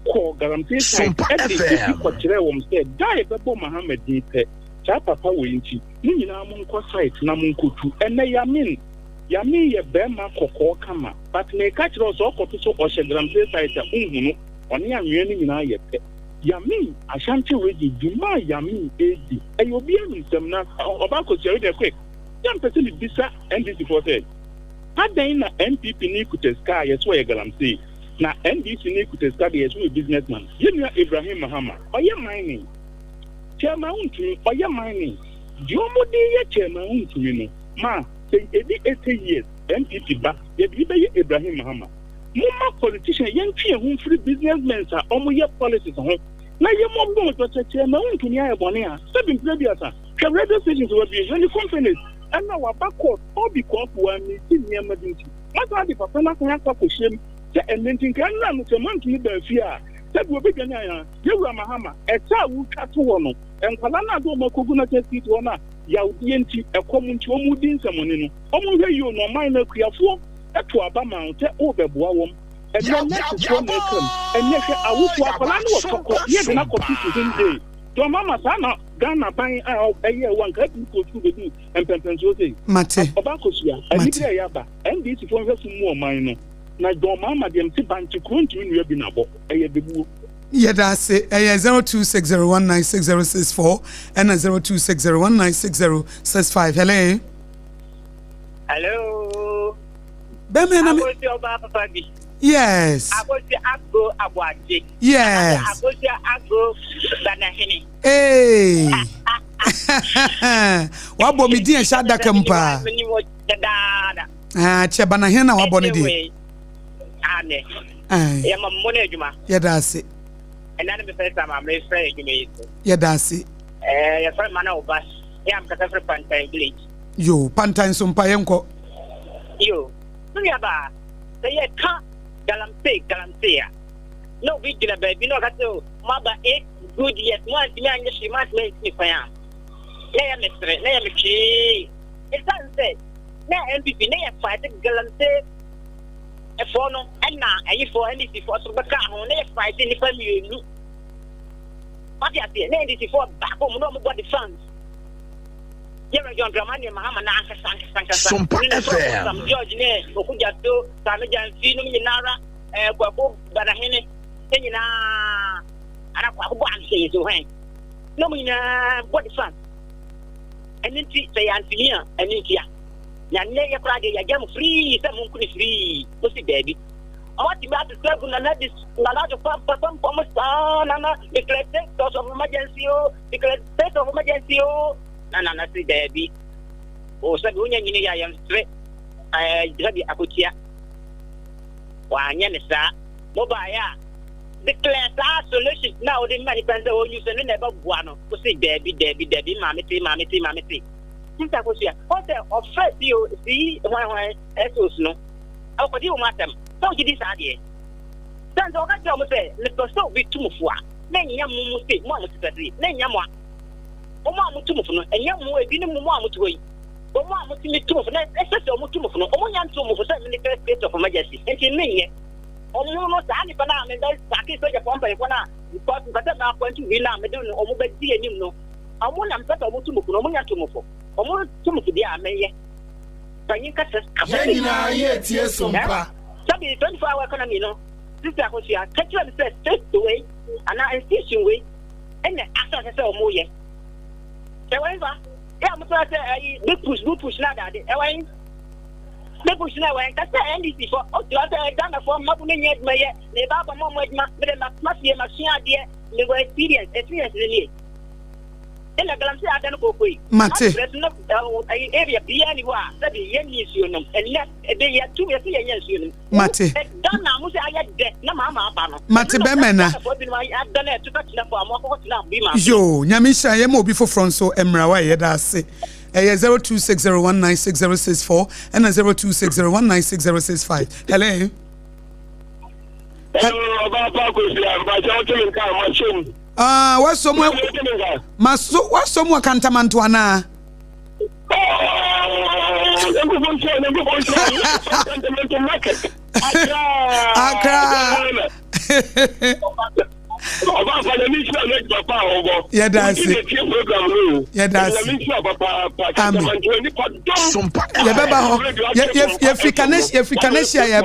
kɔɔ galamsey site Sompa de ebi FM. kɔkyerɛɛ wɔn sɛ da a yɛbɛbɔ Mahama din pɛ, saa papa wei nti, mo nyinaa monkɔ site na monkotu. Ɛnnɛ Yamin, Yamin yɛ barima kɔkɔɔ kama, but meka kyerɛ wo sɛ ɔkɔto sɛ ɔhyɛ galamsey site a, wonhu no, ɔne anwea no nyinaa yɛ pɛ. Yamin, Ashanti region, dwuma a Yamin redi, ɛyɛ obiara nim sɛm na ɔbaa kosua, wei deɛ quick, yɛ mpɛ sɛ mebisa NDC foɔ sɛ, adɛn na NPP ni kuta sika a yɛse ɔyɛ galamsey? Na NDC ni kuta sika deɛ yɛse ɔyɛ business man. Yɛn nua Ibrahim Mahama ɔyɛ mining. Chairman wontumi ɔyɛ mining. Deɛ ɔmo de yɛ chairman wontumi no ma sɛ ɛdi 80 years NPP ba yɛde bi bɛyɛ Ibrahim Mahama. Momma politician yɛntwe yɛn ho mfiri business men a ɔmo yɛ politics ho na yɛmmɔ bɔ ɔdɔ sɛ chairman wontumi ayɛ bɔne a sɛbi mprɛ aduasa hwɛ radio stations wabue hwɛ ne companies ɛna waba court all because wamiti nneɛma bi nti. Moasan de papa no asan akɔ akɔhyia mu sɛ ɛnnɛ nti nka ɛnnora no sɛ moantumi baa fie a sɛdeɛ ɔbɛdwane anaa? Yɛwura Mahama, ɛsɛ a wotwa to hɔ no, nkwadaa no a de wɔn akɔgu National Security hɔ no a yawdeɛ nti, ɛkɔm nti wɔredi nsɛmɔne no, wɔnhwɛ yie o na ɔman no akuafoɔ to aba ma wo sɛ worebɛboa wɔn. Ɛnnɛ nɛɛsefoɔ na ɛka mu, ɛnnɛ hwɛ awofoɔ, akwadaa no wɔ tɔkɔ ne yɛde no akɔto Suhum Day. John Mahama saa na Ghana ban a ɛyɛɛ wo anka atumi kɔɔ sukuu bɛduu mpɛmpɛnsoɔ sei. Mate. Ɔba akosua, Mate. anibere a ɛyɛ aba, NDC foɔ nhwɛ so mmu ɔman no. Na John Mahama deɛ mese bankye kuro ntumi nnua bi na bɔ, ɛyɛ bɛbuo. Yɛda ase. Ɛyɛ 0260196064 ɛna 0260196065. Hello. Hello. Bɛmɛ na me. Akosi ọba papa bi. Yes. Akosi Agbo Aboagye. Yes. Akosi Agbo Banahene. Hey. Wabɔ me din ɛhyɛ adaka mu paa. Ah, kyɛ Banahene na wabɔ ne deɛ. Aane. Yɛma mo no adwuma. Yɛda ase. Ɛna ne mefɛ sa ma mefrɛ adwuma yi so. Yɛda ase. Ɛɛ yɛfrɛ ma na ɔba. Yɛ amkasa frɛ Pantan village. Yo, Pantan so mpa yɛnkɔ. Yo, me nua baa, sɛ yɛka galamsey galamsey a, na obi gyina baabi na ɔka sɛ o, moaba eight good years, moantumi anyɛ hwee, moantumi ansi me kwan a, na ɛyɛ me sere, na ɛyɛ me twee. Ɛsiane sɛ na NPP na yɛ fight galamsey foɔ no ɛna ɛyifoɔ NDC foɔ so bɛka ho, na yɛ fight nnipa mmienu. Wate aseɛ, na NDC foɔ baako mu na wɔn bɔ defense. Yɛwura John Dramani Mahama na ankasa ankasa ankasa. Sompa Ɔne ne nkurɔfoɔ FM. Sam George ne Okudzeto, Sammy Gyamfi nom nyinara, eh, Kwaku Banahene ne nyinaa, ana Kwaku Boampee so hwɛn. Na wɔn nyinaa bɔ defense. Ɛno nti sɛ yɛantumi a, ɛno nti a. Na nnɛ yɛ koraa deɛ yɛagya mo firii sɛ monko ne firii. Mo si daabi. Moatumi asesa agu Nana de Nana de pampapampam saa Nana declare state of emergency o. Declare state of emergency o. Na nana se daabi. O sɛbi wonya nyini yɛ a yɛmfrɛ ɛɛ sɛbi akotia. Wanyɛ ne saa. Mo baeɛ a declare saa solution na wode ma nipa sɛ ɔnyu sɛ no na ɛbɛboa no. Wo se daabi daabi daabi maame te maame te maame te. Sister Akosua, ɔn sɛ ɔfrɛ CO C hwan hwan SOs no ɔkɔdi wɔn asɛm sɛ wogye di saa deɛ. Sɛ nti ɔka kyerɛ wɔn sɛ mepɛ sɛ obi tu mo fo a na ɛnyɛ mo mo se mo a mote sase na ɛnyɛ mo a wɔn a motu mo fo no ɛnyɛ mo ebi ne mo mo a mote hɔ yi wɔn a motumi tu mo fo na ɛsɛ sɛ wɔn tu mo fo no wɔn nya ntu mo fo sɛ military state of emergency nti menyɛ wɔn no saa nipa no a mebɛ sake sogyafoɔ mpanyinfoɔ no a because mpɛ sɛ mɛ appoint bi no a mede no wɔn bɛdi anim no wɔn na mpɛ sɛ wɔn tu mo fo no wɔn nya tu mo fo wɔn tu mo fo deɛ a mɛyɛ panyin kasa kasa Yɛn nyinaa yɛretie Sompa. Sɛbi 24 hour economy no Sister Akosua, ka kyerɛ me sɛ state wei anaa institution wei ɛna asase sɛ wɔn yɛ. Ɛwɔ nfa yɛ a wɔn sɛ ɛyi big push big push na adaade ɛwɔ yi big push na ɛwɔ yi kasa NDC fɔ o tura sɛ Ghana fɔ mmabu ne nyɛ adwuma yɛ na eba abɔ mo adwuma mede ma ma fie ma sua adeɛ me wɔ experience experience ne nie ɛna galamsey ada no koko yi. Mate. Ɛyi area biara ni hɔ a sɛbi yɛn ni nsuo nom ɛnɛ ɛde yɛ tu yɛ si yɛn nyɛ nsuo nom. Mate. Mate bɛmɛ na. Yoo, Nyame nhyira yɛ ma obi foforɔ nso mmra wa yɛda ase. Ɛyɛ 0260196064 ɛna 0260196065. Hello. Hello, ọba pa Kwesi a mpakyɛ wote me nka a mahyɛ mu. Ah, wasɔ mu maso wasɔ mu akantamanto anaa? Accra. Yɛda ase. Yɛda ase. Amen. Yɛbɛba hɔ. Yɛfiri Kaneshi yɛfiri Kaneshi a yɛ.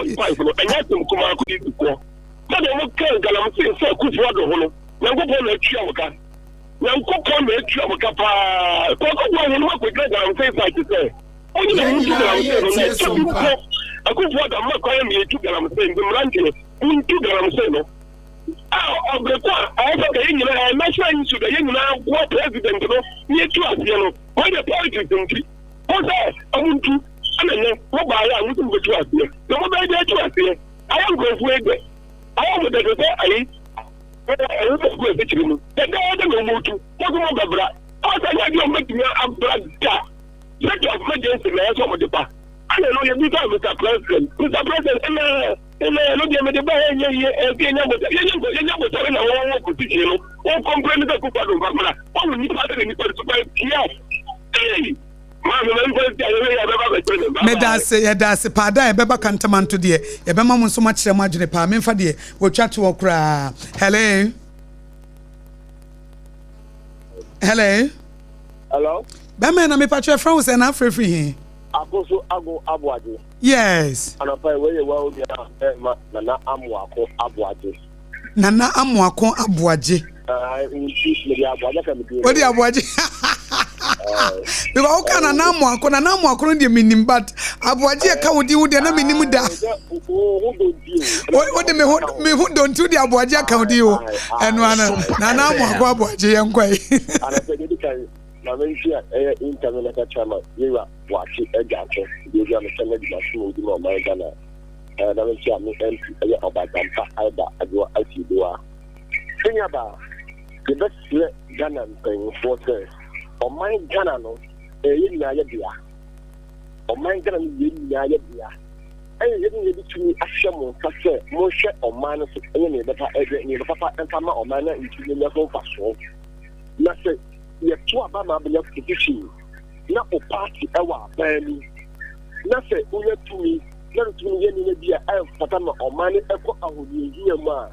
Nyankopɔn na atua mo ka paa. Kwaku Boahen no akɔgyina galamsey site sɛ ɔnye na montu galamsey no na ɛtɔ bi mpo Akufo Addo amma kwan ama yɛtu galamsey nti mmeranteɛ montu galamsey no a ɔbere ko a ɛwɔ sɛ ka yɛn nyinaa ɛyɛ national issue da yɛn nyinaa boa president no na yɛtu aseɛ no wɔn deɛ politics nti mo sɛ ɔmo ntu ɛna nnɛ mo baayɛ a mo sɛ mobɛtu aseɛ na mobɛyɛ de atu aseɛ ayɛ nkurɔfoɔ yi dɛ ayɛ mo dɛ te sɛ ayi Ɛho bɛ gu asikyire mu dɛdɛɛdɛ na wɔn retu. Mo nso mo bɛbra. Ɔsɛ nyɛ adeɛ wɔn bɛtumi abra da. State of emergency na ɛyɛ sɛ wɔn de ba. Ɛna ɛno yɛ bisa Mr President. Mr President ɛna ɛna ɛno deɛ mede ba ɛnyɛ yie ɛsɛ yɛnya botare yɛnya yɛnya botare na wɔn wɔ position no wɔn kɔmpere ne sɛ kufa do nfa mmra wɔn wɔ nipa sɛ nipa super tia ɛyi. Medase yɛdase paa da a yɛbɛba kantamanto deɛ yɛbɛma mo nso moakyerɛ mo adwene paa memfa deɛ wɔtwa toɔ koraa hello hello hello bɛmɛ na mepatwɛ frɛ wo sɛ na afrɛfiri he. Akoso Ago Aboagye. Yes. Anɔpa yi wei yɛ wa onua bɛrima Nana Amoako Aboagye. Nana Amoako Aboagye. Nti mede Aboagye aka me din. Wode Aboagye. Because woka Nana Amoako, Nana Amoako no deɛ menim but Aboagye ɛka wo din wo deɛ na menim da. Wode me ho me ho dɔ nti wode Aboagye aka wo din o. Ɛno ano Nana Amoako Aboagye yɛn kɔ yi. Anɔpa deɛ di kan Maame nti a ɛyɛ interview na ka kyerɛ ma yɛwura Boakye Agyanto deɛ obi a mehyɛ no adwuma som odi ma ɔman Ghana ɛɛ na me nti a me MP ɛyɛ Ɔbaatampa Aida Adwoa Asieduaa. Me nuabaa, yɛbɛsrɛ Ghana mpanyinfoɔ sɛ ɔman Ghana no ɛyɛ yɛn nyinaa yɛ dea. Ɔman Ghana no yɛn nyinaa yɛ dea. Ɛyɛ yɛn nyinaa bɛtumi ahyɛ mo nsa sɛ monhwɛ ɔman no so ɛnyɛ nea ɛbɛpa ɛdeɛ nea ɛbɛpapa mfa ma ɔman na ntumi nya so mfasoɔ. Na sɛ yɛto aba ma abɛnya position na o party ɛwɔ aban mu na sɛ wonya tumi na no tumi yɛ nneɛma bi a ɛmfata ma ɔman no ɛkɔ ahohiahia mu a,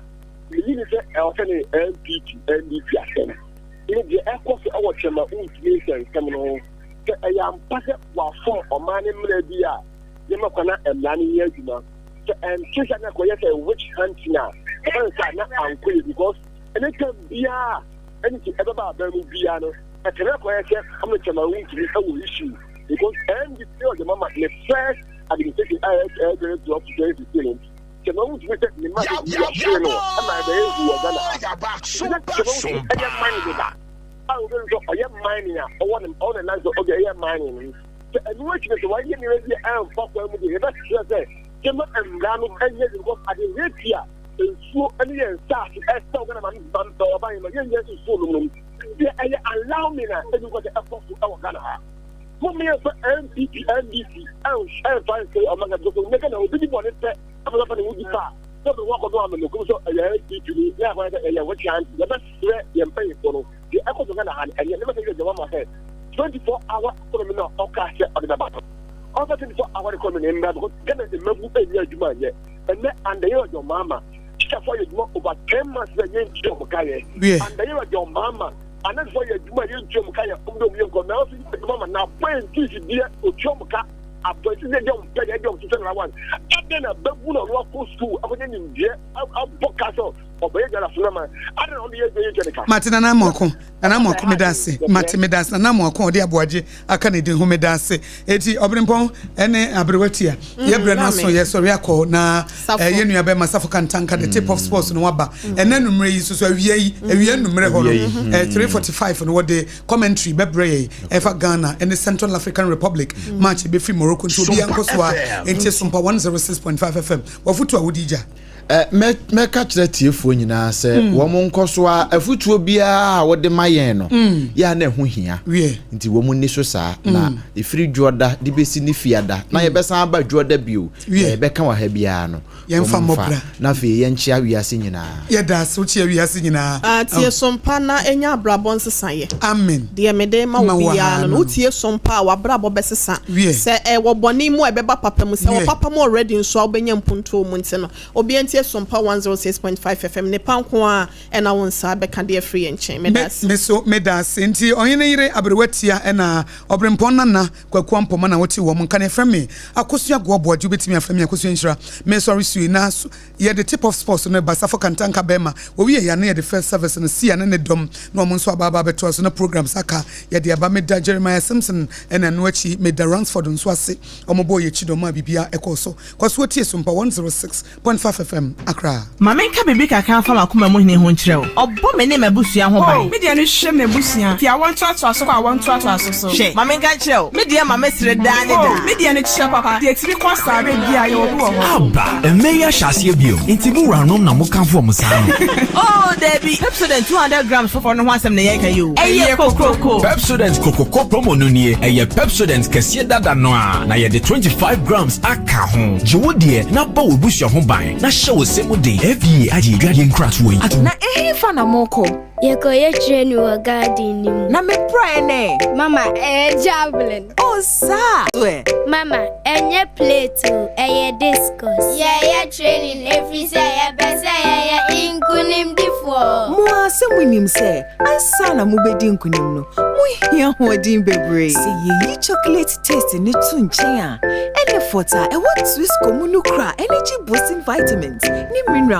menyi ni sɛ ɛwɔ sɛ ne NPP NDP asɛm ne deɛ ɛkɔ so ɛwɔ twɛma wontumi nsɛnsɛm no ho sɛ ɛyɛ ampa sɛ wafom ɔman no mmara bi a yɛma kwan na mmara no nyɛ adwuma sɛ ɛnte sɛ na kɔyɛ sɛ witch hunting a ɛbɛn sɛ na ankɔ yɛ because anytime biara ɛne ti ɛbɛba aban mu biara no ɛtɛnɛ kɔyɛ sɛ ɔmo kyɛma wontumi ɛwɔ issue because NDP ɔde mama ne first administration a ɛyɛ 2012 to 2016 no kyɛma wontumi sɛ ne ma de bi akyerɛ no ɛma ɛbɛyɛ hu wɔ Ghana ha nti na kyɛma wontumi ɛyɛ mining deda a obi nso ɔyɛ mining a ɔwɔ ne ɔwɔ ne nan sɛ ɔde ɛyɛ mining no sɛ ɛno akyi no sɛ wayɛ nneɛma bi a ɛmfa kwan mu deɛ yɛbɛsrɛ sɛ kyɛma mmara no ɛnyɛ because ade rate a nsuo ne yɛn nsaase ɛsɛw Ghana ma no ɔba yɛn ma yɛnyɛ nsuo nom nom deɛ ɛyɛ alarming a ɛbi nkɔ sɛ ɛkɔ so ɛwɔ Ghana ha mo mmea nfa NPP NDC ɛnfa nsɛ ɔma Ghana because ɔnyɛ Ghana obi di bɔne pɛ ɛfɛ sɛ ne ho di pa sɛ ɔbɛn wakɔ do amamɔkum sɛ ɛyɛ NPP ni na akɔyɛ sɛ ɛyɛ wɔkyɛ anti yɛbɛsrɛ yɛn mpanyinfoɔ no deɛ ɛkɔ so Ghana ha no ɛnyɛ ne bɛsɛ yɛ gyama ma sɛ 24 hour economy na ɔka sɛ ɔde bɛba no ɔmfa 24 hour economy no mmra because Ghana mmabu ɛnyɛ adwuma nyɛ ɛnɛ andayɛ ɔjɔ maama tikafo ayɛ adwuma over 10 months na yɛntua ɔmo ka yɛ andayɛ ɔjɔ maama anasefo ayɛ adwuma yɛntua ɔmo ka yɛ ɔmo de ɔmo yɛ nkɔ nanso yɛ adwuma ma na appointees deɛ otua ɔmo ka appointees deɛ ɔmo pɛ deɛ ɛde ɔmo sisɛ na one adɛn na bɛbu na ɔno akɔ school akɔnyɛ nimdeɛ abɔ ka sɛ ɔbɛyɛ Ghana so na ma adɛn na ɔno yɛ adwuma yɛntua ne ka. Mate Nana Amoako Nana Amoako meda ase mate meda ase Nana Amoako a ɔde Aboagye aka ne din ho meda ase eti Ɔberempɔn ɛne Aberewa Tia yɛ brɛ no aso yɛ sɔre akɔ na yɛ nua bɛma Safo Kantanka the tip of sports no waba ɛnɛ numere yi soso awia yi awia numere hɔ no 3:45 no wɔde commentary bɛbrɛ yɛ ɛfa Ghana ɛne Central African Republic match ebɛfiri Morocco nti obi ankɔ so a nti Sompa 106.5 FM wafutu a wodi gya. Mɛka kyerɛ tiefoɔ nyinaa sɛ hmm. wɔn nkɔ so a afutuo biara a wɔde ma yɛn no hmm. yɛ a na ɛho hia nti wɔn nni so saa hmm. na ɛfiri dwoɔda de bɛsi ne fiada na yɛbɛsan aba dwoɔda bio na yɛbɛka wɔ ha biara no yɛmfa mmɔbra na afei yɛnkyea wiase nyinaa. Yɛda ase wokyea wiase nyinaa. Ah, tie sompa na enya abrabɔ nsesayɛ. Amen. Deɛ mede ma wo biara no no wotie sompa a w'abrabɔ bɛsesa. Sɛ ɛwɔ bɔne mu a ɛbɛba papa mu, sɛ ɛwɔ papa mu already nso a wobɛnya mpuntuo mu nti no obiara ntie sompa 106.5 FM nnepa nko ara ɛna wo nsa bɛka de afiri yɛn nkyɛn. Meda ase. Me so meda ase. Nti ɔhene yere aberewa tia ɛna ɔberempɔn nana Kwaku Ampoma na wote wɔn nka no yɛfrɛ me Akosua Goa Boagye wobɛtumi afrɛ me Akosua Nhyira me sɔre sue na yɛde tip off sports no ba Safo Kantanka bɛɛma wɔwie yɛ a na yɛde first service no Sia ne ne dɔm na wɔn nso aba aba abɛtoa so na programs aka yɛde aba meda Jeremiah Simpson ɛna ɛno akyi meda Ransford nso ase wɔn bɔɔ yɛn akyi dɔm a biribiara ɛkɔɔ so kɔ so tie Sompa 106.5 FM Accra. Ma menka biribi kakra mfa m'akoma mu hene ho nkyerɛ wo. Ɔbɔ me ne m'abusua ho ban. Oh, me deɛ no hwɛ m'abusua. Fi awoɔ ntoatoaso kɔ awoɔ ntoatoaso so. Hwɛ, ma menka nkyerɛ wo, me deɛ ma mesere daa ne daa. Oh, me deɛ no kyerɛ papa. Deɛ ɛtumi kɔ saa berɛ biara, yɛwɔ bi wɔ hɔ. Aba! Mmɛ yi ahyɛ aseɛ bio, nti mo wuranom na mokamfo wɔn saa no? Oh, dabi! Pepsodent 200 grams foforɔ no ho asɛm na yɛreka yi o. Ɛyɛ kokroko! Pepsodent Kokroko promo no nie, ɛyɛ Pepsodent kɛseɛ dada no ara, na yɛde 25 grams aka ho. Gye wo deɛ na bɔ w'abusua ho ban, na hyɛ wo se mu den. FDA agye adwadie nkratoɔ yi atom. Na ɛhefa na morekɔ? Yɛkɔyɛ training wɔ garden no mu. Na me praeɛ no ɛ? Mama, ɛyɛ javelin. Oh, saa! So ɛ? Mama, ɛnyɛ plate o, ɛyɛ discus. Yɛyɛ training ɛfiri sɛ yɛpɛ sɛ yɛyɛ nkonimdifoɔ. Mo ara. sɛ monim sɛ ansa na mobɛdi nkonim no, mohia ahoɔden bebree. Sɛ yɛyi chocolate taste no to nkyɛn a, Enefort a ɛwɔ Twisco mu no kura energy boosting vitamins ne minerals.